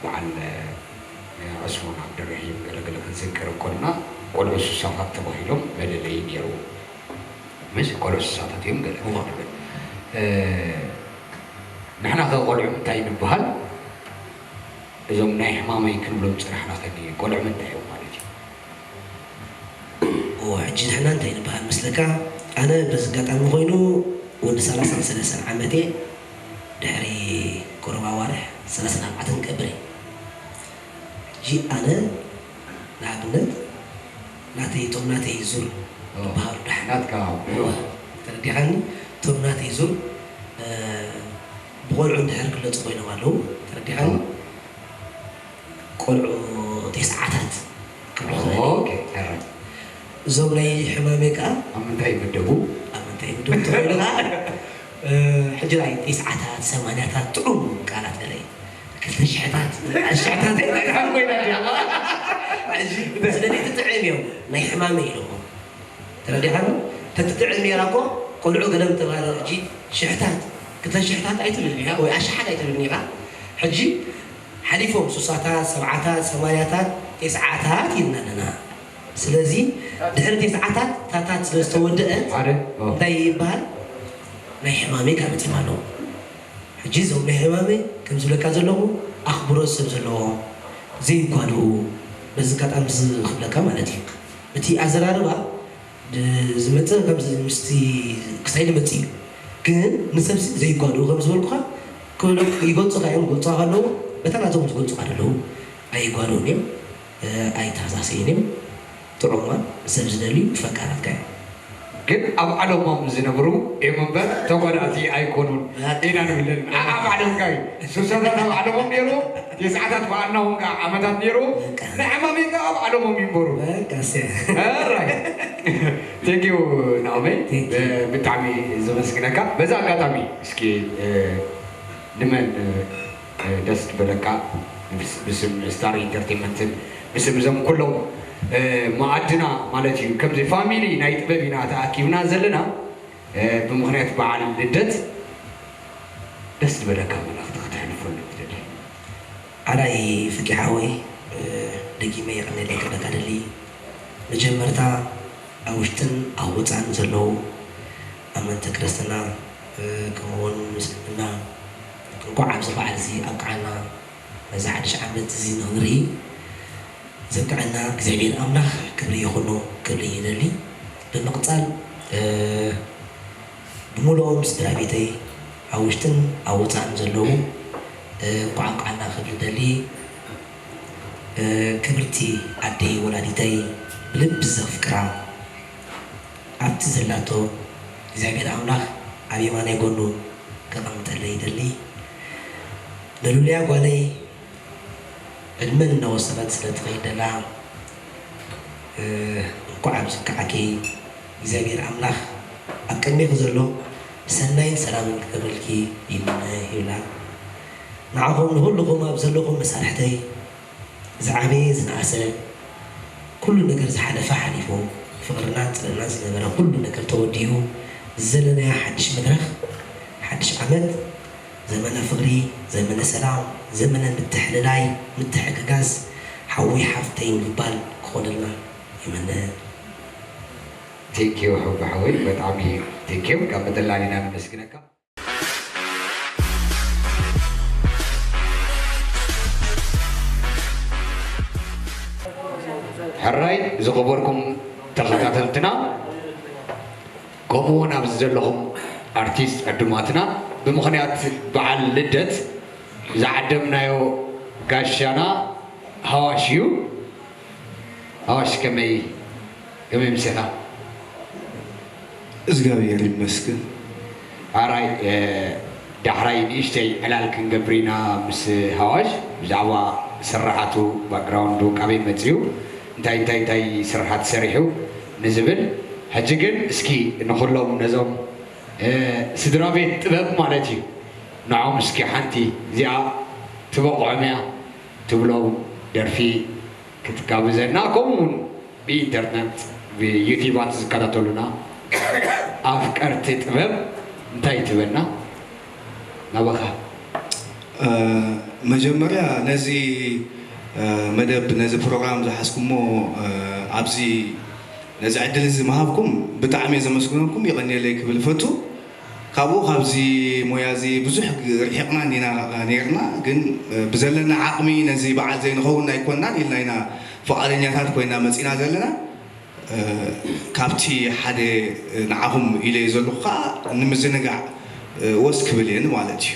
በዓል ዕስማን ዓብደልረሒም ገለገለ ክንዝክር እንኮልና ቆልዑ ሱሳታት ተባሂሎም መለለዪ ነይሩ። ምስ ቆልዑ ሱሳታት እዮም ገለ እዋ። ንብል። እ፣ ንሕና ከ ቆልዑ እንታይ ንበሃል? እዞም ናይ ሕማመይ ክንብሎም ዝጸናሕና ከ ቆልዑ ምንታይ እዮም ማለት እዩ? እዎ፣ ሕጂ ንሕና እንታይ ንበሃል መስለካ? ኣነ በዚ ኣጋጣሚ ኮይኑ ወዲ ሰላሳን ሰለስተን ዓመት እየ። ድሕሪ ቁሩብ ኣዋርሕ ሰላሳን ኣርባዕተን ክገብር እየ። ሕጂ ኣነ ንኣብነት ናተይ፣ እቶም ናተይ ዙር ኦ፣ ይበሃሉ ደሓን። ናትካ። እዎ፣ ተረዲኻኒ? እቶም ናተይ ዙር፣ እ፣ ብቆልዑ እንድሕር ክለፁ ኮይኖም ኣለዉ። ተረዲኻኒ? ኦ። ቆልዑ ቴስዓታት ክብሉ ይኽእል እየ። ኦኬ፣ ሕራይ። እዞም ናይ ሕማመይ ከኣ ኣብ ምንታይ ይምደቡ? ኣብ ምንታይ ይምደቡ እንተኾይኑ ከኣ፣ እ፣ ሕጂ ናይ ቴስዓታት፣ ሰማንያታት ጥዑም ቃላት ገለ እዩ። ክልተ ሽሕታት፣ ሽሕታት ኮይና ድያ? ሕጂ ስለዚ ትጥዕም እዮም ናይ ሕማመይ ኢሎሞ። ተረዲኻኒ? ተትጥዕም ነይራ እኮ ቆልዑ ገለ ምተባህለ ሕጂ ሽሕታት፣ ክልተ ሽሕታት ኣይትብልን ኢኻ ወይ ኣሽሓት ኣይትብልን ኢኻ። ሕጂ ሓሊፎም ሱሳታት፣ ሰብዓታት፣ ሰማንያታት፣ ቴስዓታት ኢልና ኣለና። ስለዚ ድሕሪ ቴስዓታት ታታት ስለ ዝተወደአት ሓደ፣ ኦ። እንታይ ይበሃል? ናይ ሕማመይ ካብ መፂኦም ኣለዉ። ሕጂ እዞም ናይ ሕማመይ ከም ዝብለካ ዘለኹ ኣኽብሮት ሰብ ዘለዎም ዘይጓድኡ በዚ ኣጋጣሚ እዚ ክብለካ ማለት እዩ። እቲ ኣዘራርባ ድ-፣ ዝመጽእ ከምዚ ምስቲ ክሳይ ዝመጽእ እዩ። ግን ንሰብሲ ዘይጓድኡ ከም ዝበልኩኻ ክብሎ ይገልጹኻ እዮም። ክገልጹኻ ከለዉ በታ ናቶም ዝገልጹኻ ዘለዉ ኣይጓድኡን እዮም፣ እ፣ ኣይተሃሳስዩን እዮም። ጥዑማት፣ ንሰብ ዝደልዩ ፈቃራትካ እዮም። ግን ኣብ ዓለሞም ዝነብሩ እዮም እምበር ተጓዳእቲ ኣይኮኑን በቃ። ኢና ንብለን። ዓ-፣ ኣብ ዓለምካ እዩ። ሱሳታት ኣብ ዓለሞም ነይሩ፣ ቴስዓታት በዓልና እውን ከዓ ዓመታት ነይሩ። በቃ። ናይ ዓማመይ ከዓ ኣብ ዓለሞም ይንበሩ። በቃ፣ እሰይ። ሕራይ። Thank you ናኦመይ። Thank you። ብ-፣ ብጣዕሚ ዘመስግነካ። በዛ ኣጋጣሚ እስኪ፣ እ፣ ንመን፣ እ፣ ደስ ዝበለካ ብስ-፣ ብስም ስታር ኢንተርቴንመንትን ብስም እዞም ኩሎም፣ እ፣ መኣድና ማለት እዩ። ከምዚ ፋሚሊ ናይ ጥበብ ኢና ተኣኪብና ዘለና፣ እ፣ ብምኽንያት በዓል ልደት ደስ ዝበለካ መልእኽቲ ክተሕልፈሉ ትደሊ? ኣራይ ፍቂ ሓወይ፣ እ፣ ደጊመ የቐንየለይ ክብለካ ደሊ። መጀመርታ ኣብ ውሽጥን ኣብ ወጻእን ዘለዉ ኣመንቲ ክርስትና፣ እ፣ ከምኡውን ምስልምና እንኳዕ ኣብዚ በዓል እዚ ኣብቅዓና። ነዚ ሓድሽ ዓመት እዚ ንኽንርኢ ዘብቅዐና እግዚኣብሔር ኣምላኽ ክብሪ ይኹኖ ክብል ይደሊ። ብምቕጻል፣ እ፣ ብምሉኦም ስድራ ቤተይ ኣብ ውሽጥን ኣብ ወጻእን ዘለዉ፣ እ፣ እንኳዕ ኣብቅዓና ክብል ይደሊ። እ፣ ክብርቲ ኣደይ ወላዲተይ ብልቢ ዘፍቅራ ኣብቲ ዘላቶ እግዚኣብሔር ኣምላኽ ኣብ የማናይ ጎኑ ከቐምጠለይ ይደሊ። ንሉልያ ጓለይ ዕድመን እናወሰኸት ስለ ትኸይድ ደላ፣ እ፣ እንኳዕ ኣብዚ በቃዕኪ። እግዚኣብሔር ኣምላኽ ኣብ ቅድሜኺ ዘሎ ሰናይን ሰላምን ክገብረልኪ ይምነ ይብላ። ንዓኹም ንኹልኹም ኣብ ዘለኹም መሳርሕተይ ዝዓበየ ዝነኣሰ ኩሉ ነገር ዝሓለፈ ሓሊፉ፣ ፍቕርናን ጽልእናን ዝነበረ ኩሉ ነገር ተወዲኡ፣ ዘለናያ ሓድሽ መድረኽ፣ ሓድሽ ዓመት፣ ዘመነ ፍቕሪ፣ ዘመነ ሰላም፣ ዘመነ ምትሕልላይ፣ ምትሕግጋዝ፣ ሓወይ ሓፍተይ ምባል ክኾነልና ይምነ። ቴንኪዩ ሕቡ ሓወይ፣ በጣዕሚ ቴንኪዩ። ካብ መጠላሊና ነመስግነካ። ሕራይ ዝኸበርኩም ተኸታተልትና፣ ከምኡ እውን ኣብዚ ዘለኹም ኣርቲስት ዕዱማትና፣ ብምኽንያት በዓል ልደት ዝዓደምናዮ ጋሻና ሃዋሽ እዩ። ሃዋሽ ከመይ፣ ከመይ ምሴኻ? እግዚኣብሔር ይመስገን። ኣራይ፣ እ፣ ዳሕራይ ንእሽተይ ዕላል ክንገብር ኢና ምስ ሃዋሽ ብዛዕባ ስራሓቱ፣ ባክግራውንዱ፣ ካበይ መፅዩ፣ እንታይ እንታይ እንታይ ስራሓት ሰሪሑ ንዝብል፣ ሕጂ ግን እስኪ ንኹሎም ነዞም ስድራ ቤት ጥበብ ማለት እዩ፣ ንዖም እስኪ ሓንቲ እዚኣ ትበቕዖም እያ ትብሎም ደርፊ ክትጋብዘና፣ ከምኡ እውን ብኢንተርነት ብዩቲባት ዝከታተሉና ኣፍቀርቲ ጥበብ እንታይ ትበና? ናባኻ። መጀመርያ ነዚ መደብ ነዚ ፕሮግራም ዝሓዝኩሞ ኣብዚ ነዚ ዕድል እዚ ምሃብኩም ብጣዕሚ እየ ዘመስግነኩም፣ የቐንየለይ ክብል እፈቱ። ካብኡ ካብዚ ሞያ እዚ ብዙሕ ርሒቕና እንዲና ነይርና፣ ግን ብዘለና ዓቕሚ ነዚ በዓል ዘይንኸውን ኣይኮንናን ኢልና ኢና ፍቓደኛታት ኮይና መፂና ዘለና። ካብቲ ሓደ ንዓኹም ኢለ ዘለኹ ከዓ ንምዝንጋዕ ወስ ክብል እየ ማለት እዩ።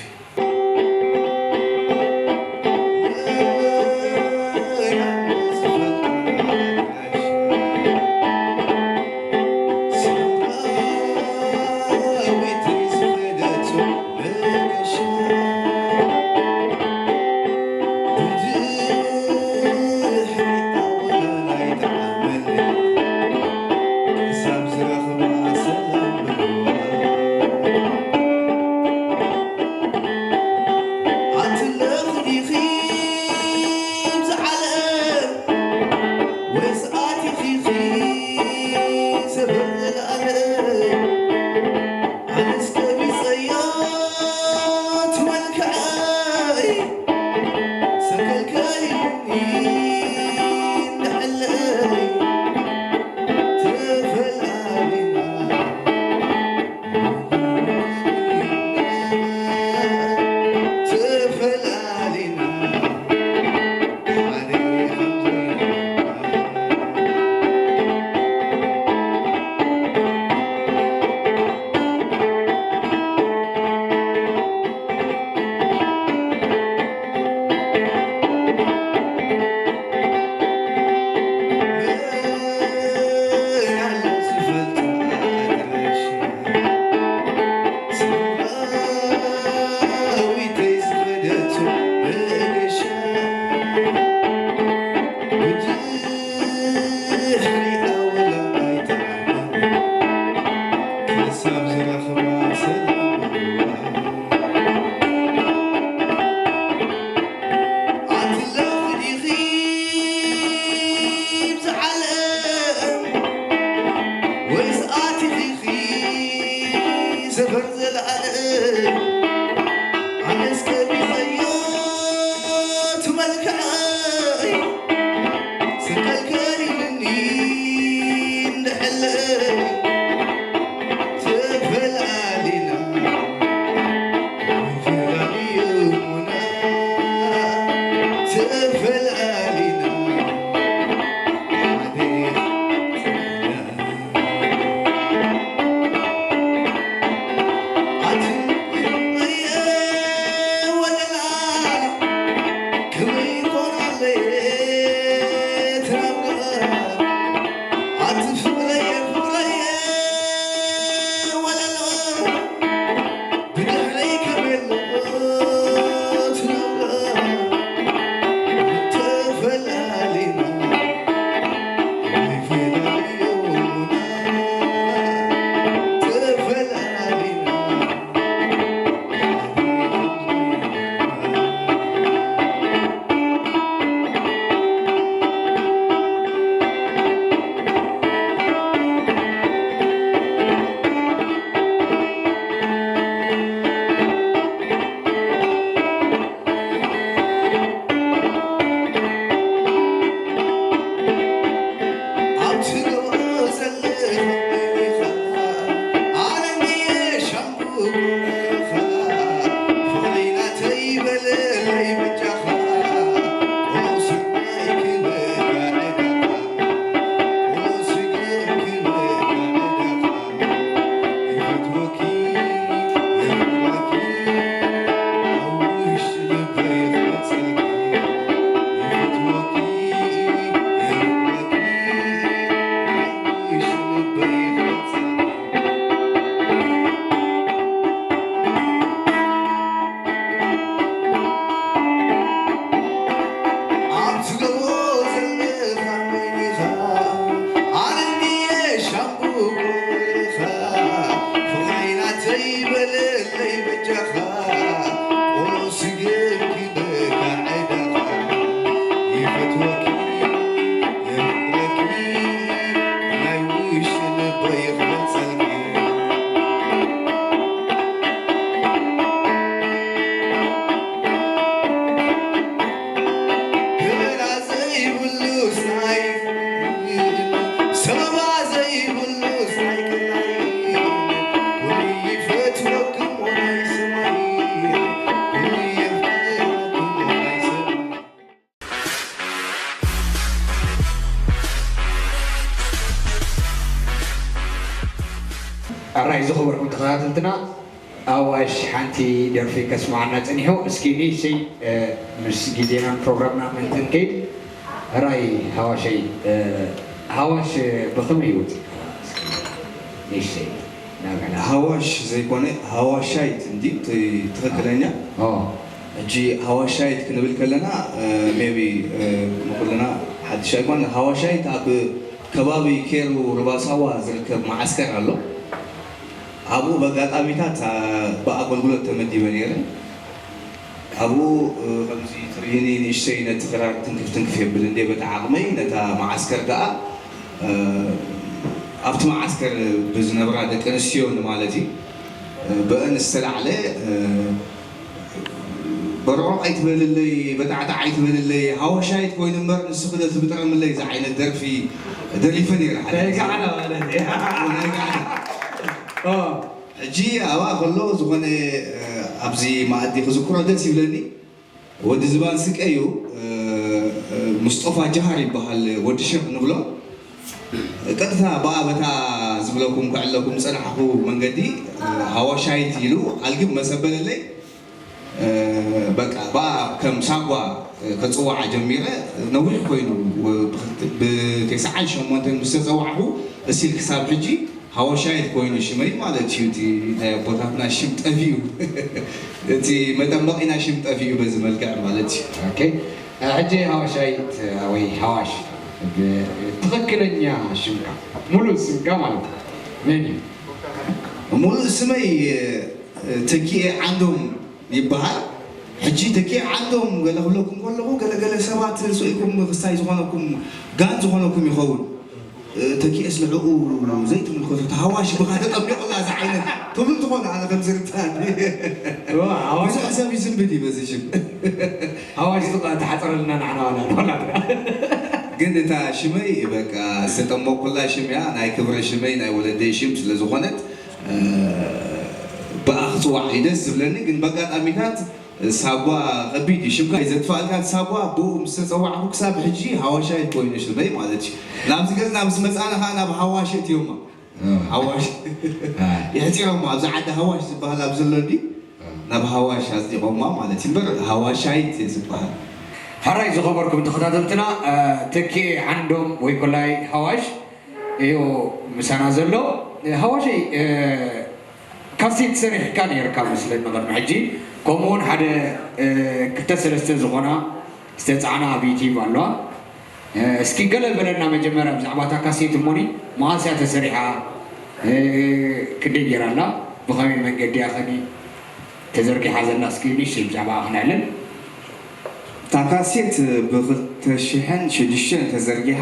ኣራይ ዝኸበርኩም ተኸታተልትና፣ ኣዋሽ ሓንቲ ደርፊ ከስምዓና ጸኒሑ። እስኪ ንእሽተይ፣ እ፣ ምስ ግዜናን ፕሮግራምና ምእንቲ ንከይድ፣ ኣራይ ሃዋሸይ፣ እ፣ ሃዋሽ ብኸመይ ይወጽእ? እስኪ ንእሽተይ ናብዕላ። ሃዋሽ ዘይኮነ ሃዋሻይት እንዲ ትኽክለኛ። ኦ። ሕጂ ሃዋሻይት ክንብል ከለና፣ እ፣ ሜቢ፣ እ፣ ንኹልና ሓድሽ ኣይኮነ። ሃዋሻይት ኣብ ከባቢ ኬሩ ርባሳዋ ዝርከብ መዓስከር ኣሎ። ኣብኡ በኣጋጣሚታት፣ አ፣ ብኣገልግሎት ተመዲበ ነይረ። ኣብኡ፣ እ፣ ከምዚ ትርእይኒ ንእሽተይ ነቲ ክራር ትንክፍ ትንክፍ የብል እንዴ፣ በቲ ዓቕመይ ነታ መዓስከር ከኣ፣ እ፣ ኣብቲ መዓስከር ብዝነብራ ደቂ ኣንስትዮ ንማለት እዩ፣ እ፣ ብአን ዝተላዕለ፣ እ፣ በርዖቕ ኣይትበልለይ፣ በጣዕጣዕ ኣይትበልለይ፣ ሃወሻይት ኮይኑ እምበር ንስኺ ዶ ትብጥረምለይ ዝዓይነት ደርፊ ደሪፈ ነይረ ሓደ ግዜ። ናይ ጋዕና ማለት እዩ። ናይ ጋዕና። ኦ። ሕጂ ኣብኣ ከሎ ዝኾነ፣ እ፣ ኣብዚ መኣዲ ክዝክሮ ደስ ይብለኒ። ወዲ ዝባን ስቀ እዩ፣ እ፣ እ፣ ሙስጦፋ ጃሃር ይበሃል፣ ወዲ ሸኽ ንብሎ። ቀጥታ ብኣ በታ ዝብለኩም ከዕለኩም ዝጸናሕኩ መንገዲ፣ እ፣ ሃዋሻይት ኢሉ ኣልግብ መሰበለለይ። እ፣ በቃ፣ ብኣ ከም ሳጓ፣ እ፣ ከጽውዓ ጀሚረ። ነዊሕ ኮይኑ፣ ብ-፣ ብተስዓን ሸሞንተን ምስ ተጸዋዕኩ፣ እሲል ክሳብ ሕጂ ሃወሻይት ኮይኑ ሽመይ ማለት እዩ። እቲ ናይ ኣቦታትና ሽም ጠፊኡ፣ እቲ መጠመቒና ሽም ጠፊኡ በዚ መልክዕ ማለት እዩ። ኦኬ። ሕጂ ሃወሻይት ወይ ሃዋሽ ብ-፣ ትኽክለኛ ሽምካ፣ ሙሉእ ስምካ ማለት እዩ። መን እዩ? ሙሉእ ስመይ፣ እ፣ ተኪኤ ዓንዶም ይበሃል። ሕጂ ተኪኤ ዓንዶም ገለ ክብለኩም ከለኹ፣ ገለ ገለ ሰባት ስኢልኩም ክስታይ ዝኾነኩም፣ ጋን ዝኾነኩም ይኸውን። እ፣ ተኪኤስ ንዕኡ ዘይትምልከቶ፣ እቲ ሃዋሽ ብኻ ተጠሚቑላ ዝዓይነት ትብሉ ትኾኑ፣ ኣነ ከም ዝርዳእኒ። እዋ፣ ሃዋሽ ብዙሕ ሰብ ይዝንብድ እዩ በዚ ሽም። ሃዋሽ ዝቐ-፣ ተሓፀረልና ንዓና ዋላ ንኾና። ግን እታ ሽመይ በቃ ዝተጠመቕኩላ ሽም እያ፣ ናይ ክብረ ሽመይ፣ ናይ ወለደይ ሽም ስለ ዝኾነት፣ እ፣ ብኣ ክፅዋዕ እዩ ደስ ዝብለኒ። ግን በኣጋጣሚታት ሳጓ ከቢድ እዩ። ሽምካ እዩ ዘጥፋእልካ። ሳጓ ብኡ ምስ ተጸዋዕኩ ክሳብ ሕጂ ሃዋሻይት ኮይኑ ሽመይ ማለት እዩ። ናብዚ ገጽና ምስ መጻና ከኣ ናብ ሃዋሽ እትዮማ። እ። ሃዋሽ። ኣይ። የሕጺሮማ። ኣብዚ ዓዲ ሃዋሽ ዝበሃል ኣብ ዘሎ እንዲ እ። ናብ ሃዋሽ ኣጽዲቖማ ማለት እዩ። እምበር ሃዋሻይት እየ ዝበሃል። ሕራይ ዝኸበርኩም ተኸታተልትና፣ እ፣ ተኪኤ ዓንዶም ወይ ኮላይ ሃዋሽ እዩ ምሳና ዘሎ። ሃዋሸይ፣ እ፣ ካሴት ሰሪሕካ ነይርካ መስለኒ ቅድሚ ሕጂ፣ ከምኡ እውን ሓደ፣ እ፣ ክልተ ሰለስተ ዝኾና ዝተጻዕና ኣብ ዩቲዩብ ኣለዋ። እ፣ እስኪ ገለ በለና መጀመርያ ብዛዕባ እታ ካሴት እሞኒ፣ መዓስ እያ ተሰሪሓ? እ፣ ክንደይ ገይራ ኣላ? ብኸመይ መንገዲ እያ ኸኒ ተዘርጊሓ ዘላ? እስኪ ንእሽተይ ብዛዕባኣ ክነዕልል። እታ ካሴት ብኽልተ ሽሕን ሽዱሽተን ተዘርጊሓ።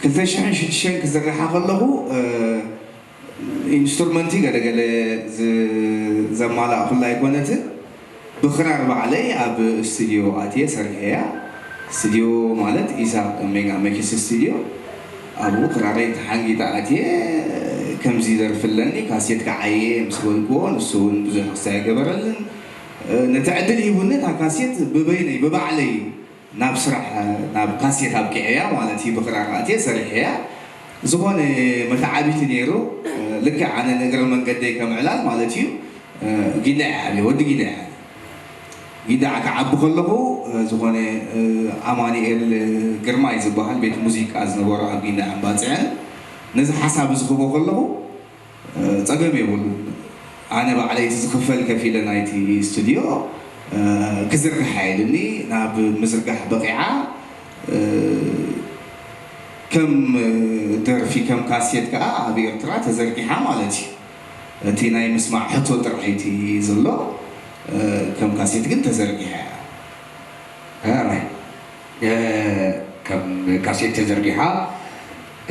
ክልተ ሽሕን ሽዱሽተን ክዝርግሓ ከለኹ፣ እ፣ ኢንስትሩመንቲ ገለገለ ዝ-፣ ዘማላእኩላ ኣይኮነትን። ብኽራር ባዕለይ ኣብ ስቱድዮ ኣትየ ሰሪሐያ። ስቱድዮ ማለት ኢሳቅ ሜጋ ሜክስ ስቱድዮ። ኣብኡ ክራረይ ተሓንጊጠ ኣትየ፣ ከምዚ ደርፊ ኣለኒ፣ ካሴት ከዓየ ምስ በልክዎ፣ ንሱ እውን ብዙሕ ክስታይ ኣይገበረልን። ነቲ ዕድል ሂቡኒ፣ እታ ካሴት ብበይነይ፣ ብባዕለይ ናብ ስራሕ፣ ናብ ካሴት ኣብቂዐያ ማለት እዩ። ብኽራር ኣትየ ሰሪሐያ። ዝኾነ መተዓቢቲ ነይሩ። ልክዕ ኣነ ንእግረ መንገደይ ከም ዕላል ማለት እዩ። ጊንዳዕ እየ ዓብየ፣ ወዲ ጊንዳዕ እየ። ጊንዳዕ ክዓቢ ከለኹ፣ ዝኾነ ኣማኑኤል ግርማይ ዝበሃል ቤት ሙዚቃ ዝነበሮ ኣብ ጊንዳዕ እምባፅዕን ነዚ ሓሳብ እዚ ክህቦ ከለኹ፣ ጸገም የብሉን። ኣነ ባዕለይ እቲ ዝኽፈል ከፊለ ናይቲ ስቱድዮ ክዝርግሓ ኢሉኒ፣ ናብ ምዝርጋሕ በቒዓ። ከም ደርፊ፣ ከም ካሴት ከኣ ኣብ ኤርትራ ተዘርጊሓ ማለት እዩ። እቲ ናይ ምስማዕ ሕቶ ጥራይ እቲ ዘሎ፣ ከም ካሴት ግን ተዘርጊሓ እያ። ኣራይ፣ እ፣ ከም ካሴት ተዘርጊሓ፣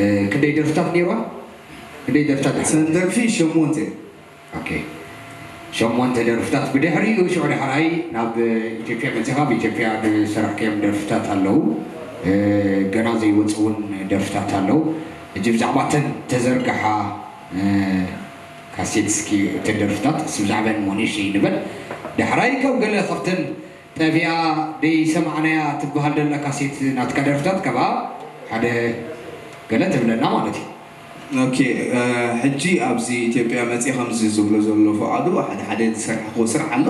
እ፣ ክንደይ ደርፍታት ነይርዋ? ክንደይ ደርፍታት? እተን ደርፊ ሸሞንተ። ኦኬ። ሸሞንተ ደርፍታት። ብድሕሪኡ ሽዑ ዳሕራይ ናብ ኢትዮጵያ መጺኻ፣ ኣብ ኢትዮጵያ ዝሰራሕካዮም ደርፍታት ኣለዉ። እ፣ ገና ዘይወጹ እውን ደርፍታት ኣለዉ። ሕጂ ብዛዕባ እተን ተዘርግሓ፣ እ፣ ካሴት እስኪ እተን ደርፍታት እስኪ ብዛዕባን እሞ ንእሽተይ ንበል። ዳሕራይ ካብ ገለ ካብተን ጠፊኣ ደይሰማዕናያ ትበሃል ደላ ካሴት ናትካ ደርፍታት ካብኣ ሓደ ገለ ትብለና ማለት እዩ። ኦኬ፣ ሕጂ ኣብዚ ኢትዮጵያ መፅእ ከምዚ ዝብሎ ዘሎ ፍቓዱ ሓደ ሓደ ዝሰርሕዎ ስራሕ ኣሎ።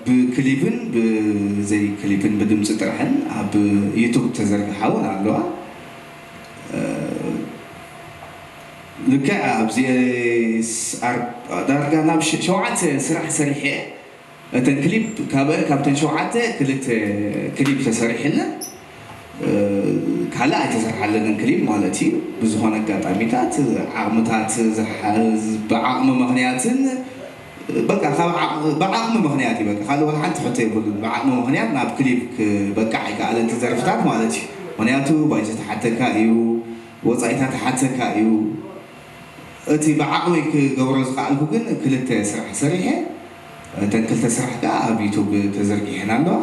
ብክሊፕን ብዘይ ክሊፕን ብድምፂ ጥራሕን ኣብ ዩቱብ ተዘርግሓ እውን ኣለዋ። ልክዕ ኣብዚ ዳርጋ ናብ ሸውዓተ ስራሕ ሰሪሐ። እተን ክሊፕ ካብአን ካብተን ሸውዓተ ክልተ ክሊፕ ተሰሪሕለን ካልእ ኣይተሰርሓለንን ክሊፕ ማለት እዩ። ብዝኾነ ኣጋጣሚታት ዓቕምታት ብዓቕሚ ምኽንያትን በቃ ካብ ብዓቕሚ ምኽንያት እዩ። በቃ ካልእ ዋላ ሓንቲ ሕቶ የብሉን። ብዓቕሚ ምኽንያት ናብ ክሊፕ ክበቃዕ ኣይከኣለን እቲ ደርፍታት ማለት እዩ። ምኽንያቱ ባጀት ሓተካ እዩ፣ ወፃኢታት ሓተካ እዩ። እቲ ብዓቕመይ ክገብሮ ዝኸኣልኩ ግን ክልተ ስራሕ ሰሪሐ። እተን ክልተ ስራሕ ከዓ ኣብ ዩቱብ ተዘርጊሐን ኣለዋ።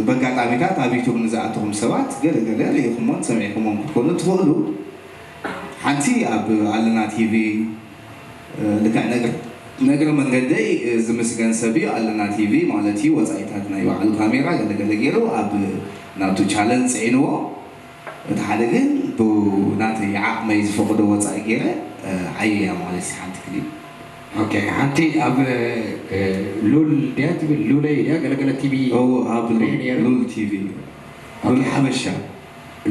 በጋጣሚታት ኣብ ዩቱብ ንዝኣተኹም ሰባት ገለ ገለ ርኢኹሞን ሰሚዕኩሞን ክትኮኑ ትኽእሉ። ሓንቲ ኣብ ኣለና ቲቪ ልክዕ ነግር ነግረ መንገደይ ዝምስገን ሰብ እዩ። ኣለና ቲቪ ማለት እዩ ወፃኢታት ናይ ባዕሉ ካሜራ ገለገለ ገይሩ ኣብ ናቱ ቻለንጅ ፅዒንዎ። እቲ ሓደ ግን ብናተይ ዓቕመይ ዝፈቕዶ ወፃኢ ገይረ ዓየያ ማለት እዩ ሓንቲ ክሊፕ። ኦኬ፣ ሓንቲ ኣብ ሉል ድያ ትብል ሉለይ ድያ ገለገለ ቲቪ ኣብ ሉል ቲቪ ሉል ሓበሻ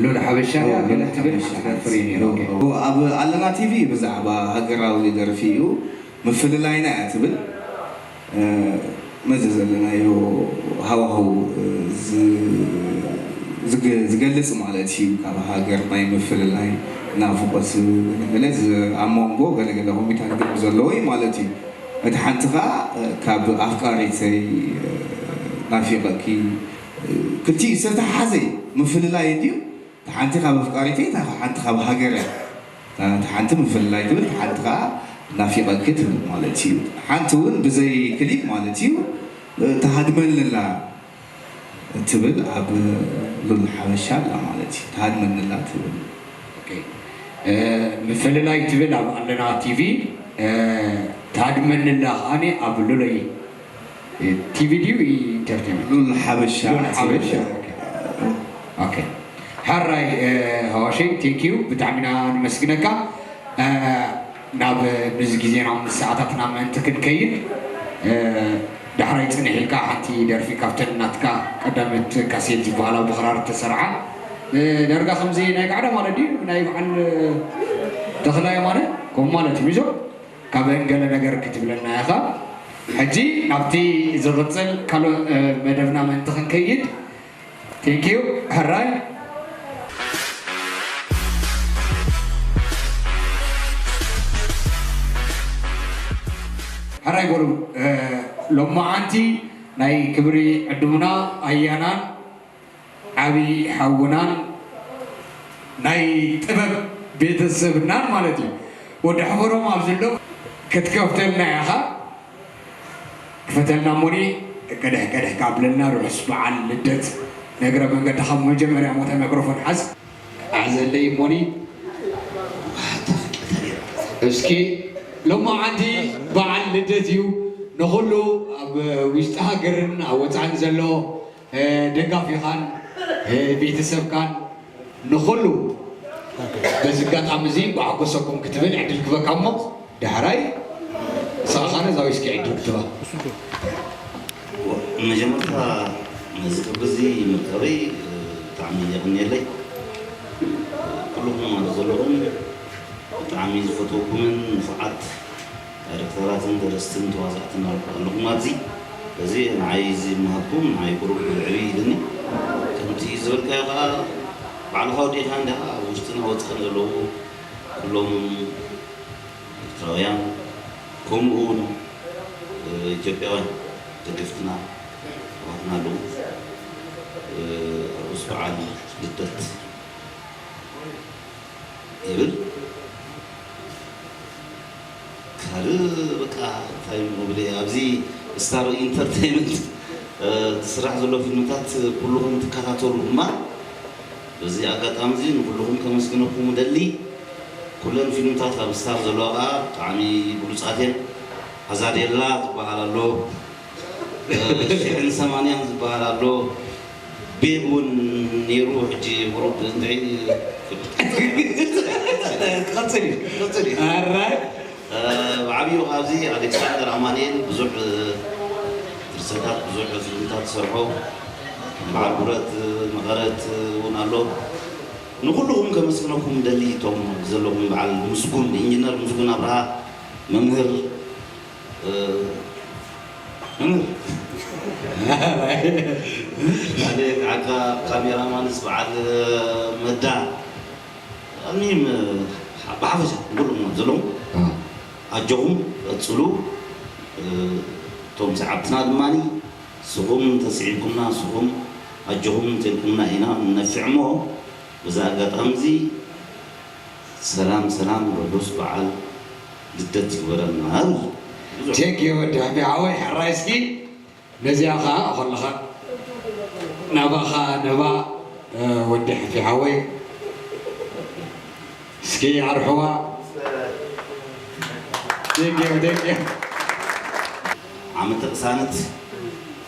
ሉል ሓበሻ ድያ ገለ ትብል ሓንቲ ደርፊ ርኢየ ነይረ። ኦኬ። ኣብ ኣለና ቲቪ ብዛዕባ ሃገራዊ ደርፊ እዩ። ምፍልላይና እያ ትብል። መዚ ዘለናዮ ሃዋህው ዝገልፅ ማለት እዩ። ካብ ሃገር ናይ ምፍልላይ ናፍቆት ገለ ኣብ መንጎ ገለገለ ኮሚታት ግርም ዘለዎ እዩ ማለት እዩ። እቲ ሓንቲ ከዓ ካብ ኣፍቃሪተይ ናፊቐኪ ክልቲኡ ዝተተሓሓዘ እዩ። ምፍልላይ እንድዩ ሓንቲ ካብ ኣፍቃሪተይ እታ ሓንቲ ካብ ሃገረ እታ ሓንቲ ምፍልላይ ትብል እታ ሓንቲ ከዓ ናፊቐኪ ትብል ማለት እዩ። ሓንቲ እውን ብዘይ ክሊፕ ማለት እዩ ተሃድመልላ ትብል ኣብ ሉል ሓበሻ ኣላ ማለት እዩ። ተሃድመልላ ትብል ምፍልላይ ትብል ኣብ ኣለና ቲቪ ተሃድመልላ ከዓኒ ኣብ ሉለይ ቲቪ ድዩ ኢንተርቴንመንት? ሉል ሓበሻ። ሉል ሓበሻ። ኦኬ። ኦኬ። ሕራይ ሃዋሸይ ቴንኪዩ ብጣዕሚ ኢና ንመስግነካ። ናብ ብዚ ግዜና ምስ ሰዓታትና ምእንቲ ክንከይድ ዳሕራይ ፅንሕ ኢልካ ሓንቲ ደርፊ ካብተን ናትካ ቀዳመት ካሴት ዝበሃላ ብክራር ተሰርዓ ዳርጋ ከምዚ ናይ ጋዕዳ ማለት ድዩ ናይ በዓል ተኽላይ ማለት ከምኡ ማለት እዩ ሚዞ? ካብ እንገለ ነገር ክትብለና ኢኻ። ሕጂ ናብቲ ዝቕጽል ካልእ መደብና ምእንቲ ክንከይድ ቴንኪዩ ሕራይ ሕራይ በሉ። ሎማዓንቲ ናይ ክብሪ ዕድሙና ኣያናን ዓቢ ሓውናን ናይ ጥበብ ቤተሰብናን ማለት እዩ። ወዲ ሕፈሮም ኣብዚ ኣሎ ክትከፍተልና ኢኻ። ክፈተልና እሞኒ ቀድሕ ቀድሕ ካብለልና ርሑስ በዓል ልደት ነግረ መንገዲ ካብ መጀመርያ ሞተ ማይክሮፎን ሓዝ ኣሕዘለይ እሞኒ እስኪ ሎማዓንቲ በዓል ልደት እዩ ንኹሉ ኣብ ውሽጢ ሃገርን ኣብ ወፃእን ዘሎ ደጋፊኻን ቤተሰብካን ንኹሉ በዚ ኣጋጣሚ እዚ ብሓጎሰኩም ክትብል ዕድል ክበካ እሞ ዳሕራይ ንስኻ ነዛ ዊስኪ ዕድል ክትባ። መጀመርታ ነዚ ክብሪ እዚ ምርካበይ ብጣዕሚ የቐንየለይ። ኩልኹም ማለት ዘለኹም ብጣዕሚ ዝፈትወኩምን ንፉዓት ዳይሬክተራትን ደረስትን ተዋሳእትን ኣለኹም ኣብዚ። እዚ ንዓይ እዚ ምሃብኩም ንዓይ ቁሩብ ዕብይ ኢልኒ። ከምቲ ዝበልካዮ ከዓ ባዕልኻ ወዲእኻ እንዲኻ ኣብ ውሽጥን ኣብ ወፃእን ዘለዉ ኩሎም ኤርትራውያን ከምኡ እውን ኢትዮጵያውያን ደገፍትና ኣሕዋትና ኣለዉ። ርሑስ በዓል ልደት ይብል። ካልእ በቃ እንታይ ምብል እየ ኣብዚ ስታር ኢንተርቴይመንት ዝስራሕ ዘሎ ፊልምታት ኩልኹም ትከታተሉ ድማ በዚ ኣጋጣሚ እዚ ንኩልኹም ከመስግነኩም እደሊ። ኩለን ፊልምታት ኣብ ስታር ዘለዋ ከዓ ብጣዕሚ ብሉፃት እየን። ኣዛዴላ ዝበሃል ኣሎ፣ ሽሕን ሰማንያን ዝበሃል ኣሎ፣ ቤብ እውን ነይሩ። ሕጂ ብሩክ እንታይ ክቐጽል እዩ፣ ክቐጽል እዩ። ኣራይ። ብዓብዩ ካብዚ ኣሌክሳንደር ኣማንኤል ብዙሕ ድርሰታት፣ ብዙሕ ፊልምታት ዝሰርሖ በዓል ቡረት መቐረት እውን ኣሎ። ንኩልኹም ከመስግነኩም ደሊ፣ እቶም ዘለኹም በዓል ምስጉን፣ ኢንጂነር ምስጉን ኣብርሃ፣ መምህር፣ መምህር፣ ካሜራማንስ በዓል መዳ፣ ኣልሚም ብሓፈሻ ንኩሎም ዘለኹም ኣጆኹም ቀጽሉ። እቶም ሰዓብትና ድማ ንስኹም ተስዒብኩምና፣ ንስኹም ኣጆኹም እንተልኩምና ኢና ንነፍዕ እሞ፣ በዚ ኣጋጣሚ እዚ ሰላም ሰላም፣ ርሑስ በዓል ልደት ይግበረልና እብል። ብዙሕ ቴንክ ዩ ወዲ ሓፊ ሓወይ። ሕራይ እስኪ ነዚኣ ኸዓ ከለኻ ናባኻ ነባ፣ እ፣ ወዲ ሓፊ ሓወይ እስኪ ኣርሕዋ። ቴንክ ዩ፣ ቴንክ ዩ። ዓመተ ቅሳነት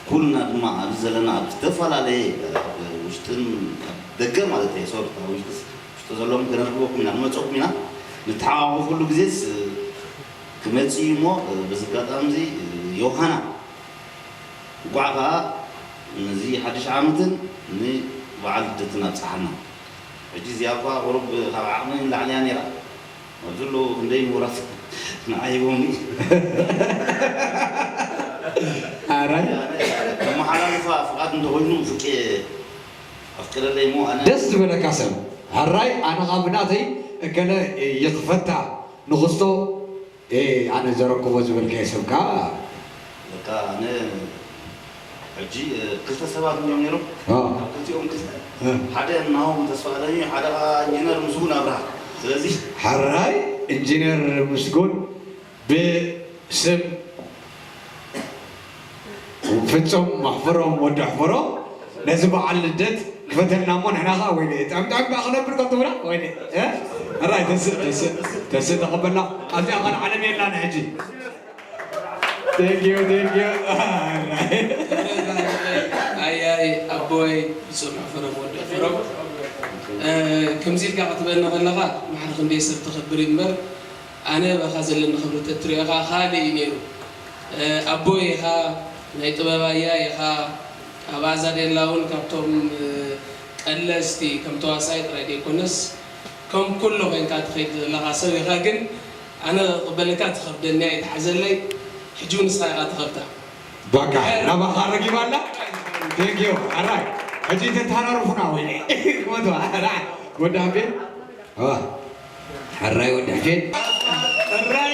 ኩልና ድማ ኣብዚ ዘለና ኣብ ዝተፈላለየ፣ ኣብ ውሽጥን ኣብ ደገ ማለት እየ፣ ሶሪ፣ ኣብ ውሽጢ ውሽጢ ዘለዎም ከነርክበኩም ኢና፣ ንመፀኩም ኢና። ንተሓቋቆፈሉ ግዜስ ክመፅእ እዩ እሞ፣ በዚ ኣጋጣሚ እዚ ዮሃና እንኳዕ ከዓ ነዚ ሓድሽ ዓመትን ንበዓል ልደትን ኣብፀሓና። ሕጂ እዚኣ እኳ ቁሩብ ካብ ዓቕሚ ንላዕሊ እያ ነይራ። ኣብዚ ኣለዉ ክንደይ ምሁራት ንዓይ ሂቦምኒ። ኣራይ። ከመሓላልፋ ፍቓድ እንተኾይኑ ፍቄ ኣፍቅደለይ እሞ ኣነ ደስ ዝበለካ ሰብ። ሕራይ፣ ኣነ ካብ ብናተይ እከለ ይኽፈታ ንኽስቶ፣ ኤ፣ ኣነ ዘረክቦ ዝበልካዮ ሰብ ከኣ በቃ ኣነ ሕጂ፣ እ፣ ክልተ ሰባት እዮም ነይሮም። አ። ካብ ክልቲኦም ክልተ እ። ሓደ ናሆም ተስፋ ኣለሚ፣ ሓደ ከኣ ኢንጂነር ምስጉን ኣብርሃ። ስለዚ ሕራይ፣ ኢንጂነር ምስጉን ብስም ፍጹም መሕፈሮም ወዲ ሕፈሮም ነዚ በዓል ልደት ክፈተልና እሞ ንሕና ኸዓ ወይኔ ጠምጠም ከኣ ክነብር ከም ትብላ ወይኔ፣ እ? ሕራይ ተስእ፣ ተስእ፣ ተስእ ተቐበልና። ኣብዚኣ ካልእ ዓለም የላን ሕጂ። Thank you, thank you። ኣያይ ኣቦይ ፍጹም ሕፈሮም ወዲ ሕፈሮም፣ እ፣ ከምዚ ኢልካ ክትበኒ ከለኻ ማዕረ ክንደይ ሰብ ተኸብር እዩ እምበር፣ ኣነ በኻ ዘለኒ ክብሪ ተትሪኦ ኸዓ ካልእ እዩ ነይሩ። እ፣ ኣቦይ ኢኻ፣ ናይ ጥበብ ኣያይ ኢኻ። ኣብ ኣዛዴላ እውን ካብቶም፣ እ፣ ቀለስቲ ከም ተዋሳኣይ ጥራይ ዘይኮነስ ከም ኩሉ ኮይንካ ትኸይድ ዘለኻ ሰብ ኢኻ። ግን ኣነ ክቕበለካ ትኸብደኒ እያ፣ ኣይትሓዘለይ። ሕጂ እውን ንስኻ ኢኻ ትኸብዳ። በቃ ናባኻ ረጊባ ኣላ። Thank you። ሕራይ ሕጂ ተተሃራርፉና ወይኔ። ክመቱ፣ ሕራይ ወዲ ኣቤል። ዋ፣ ሕራይ ወዲ ሕፌን። ሕራይ፣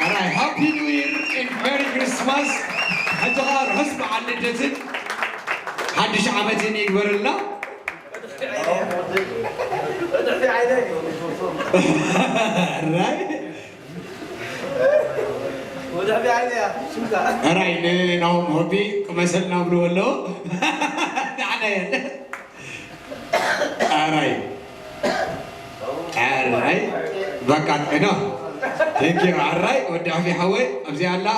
ሕራይ፣ ሃፒ ኒው ይር ኤንድ ሜሪ ክሪስማስ። ሕጂ ኸዓ ርሑስ በዓል ልደትን ሓድሽ ዓመትን ይግበረልና። ሕራይ። ወዲ ሕፌ ዓይነ እያ ሽምካ። ሕራይ ንናሆም ሆቢ ቅመሰልና ብልዎ ኣለዉ። ንዓና የለ። ኣራይ። ኣራይ። በቃ፣ ኖ። Thank you። ኣራይ፣ ወዲ ኣፌ ሓወይ፣ ኣብዚኣ ኣላ።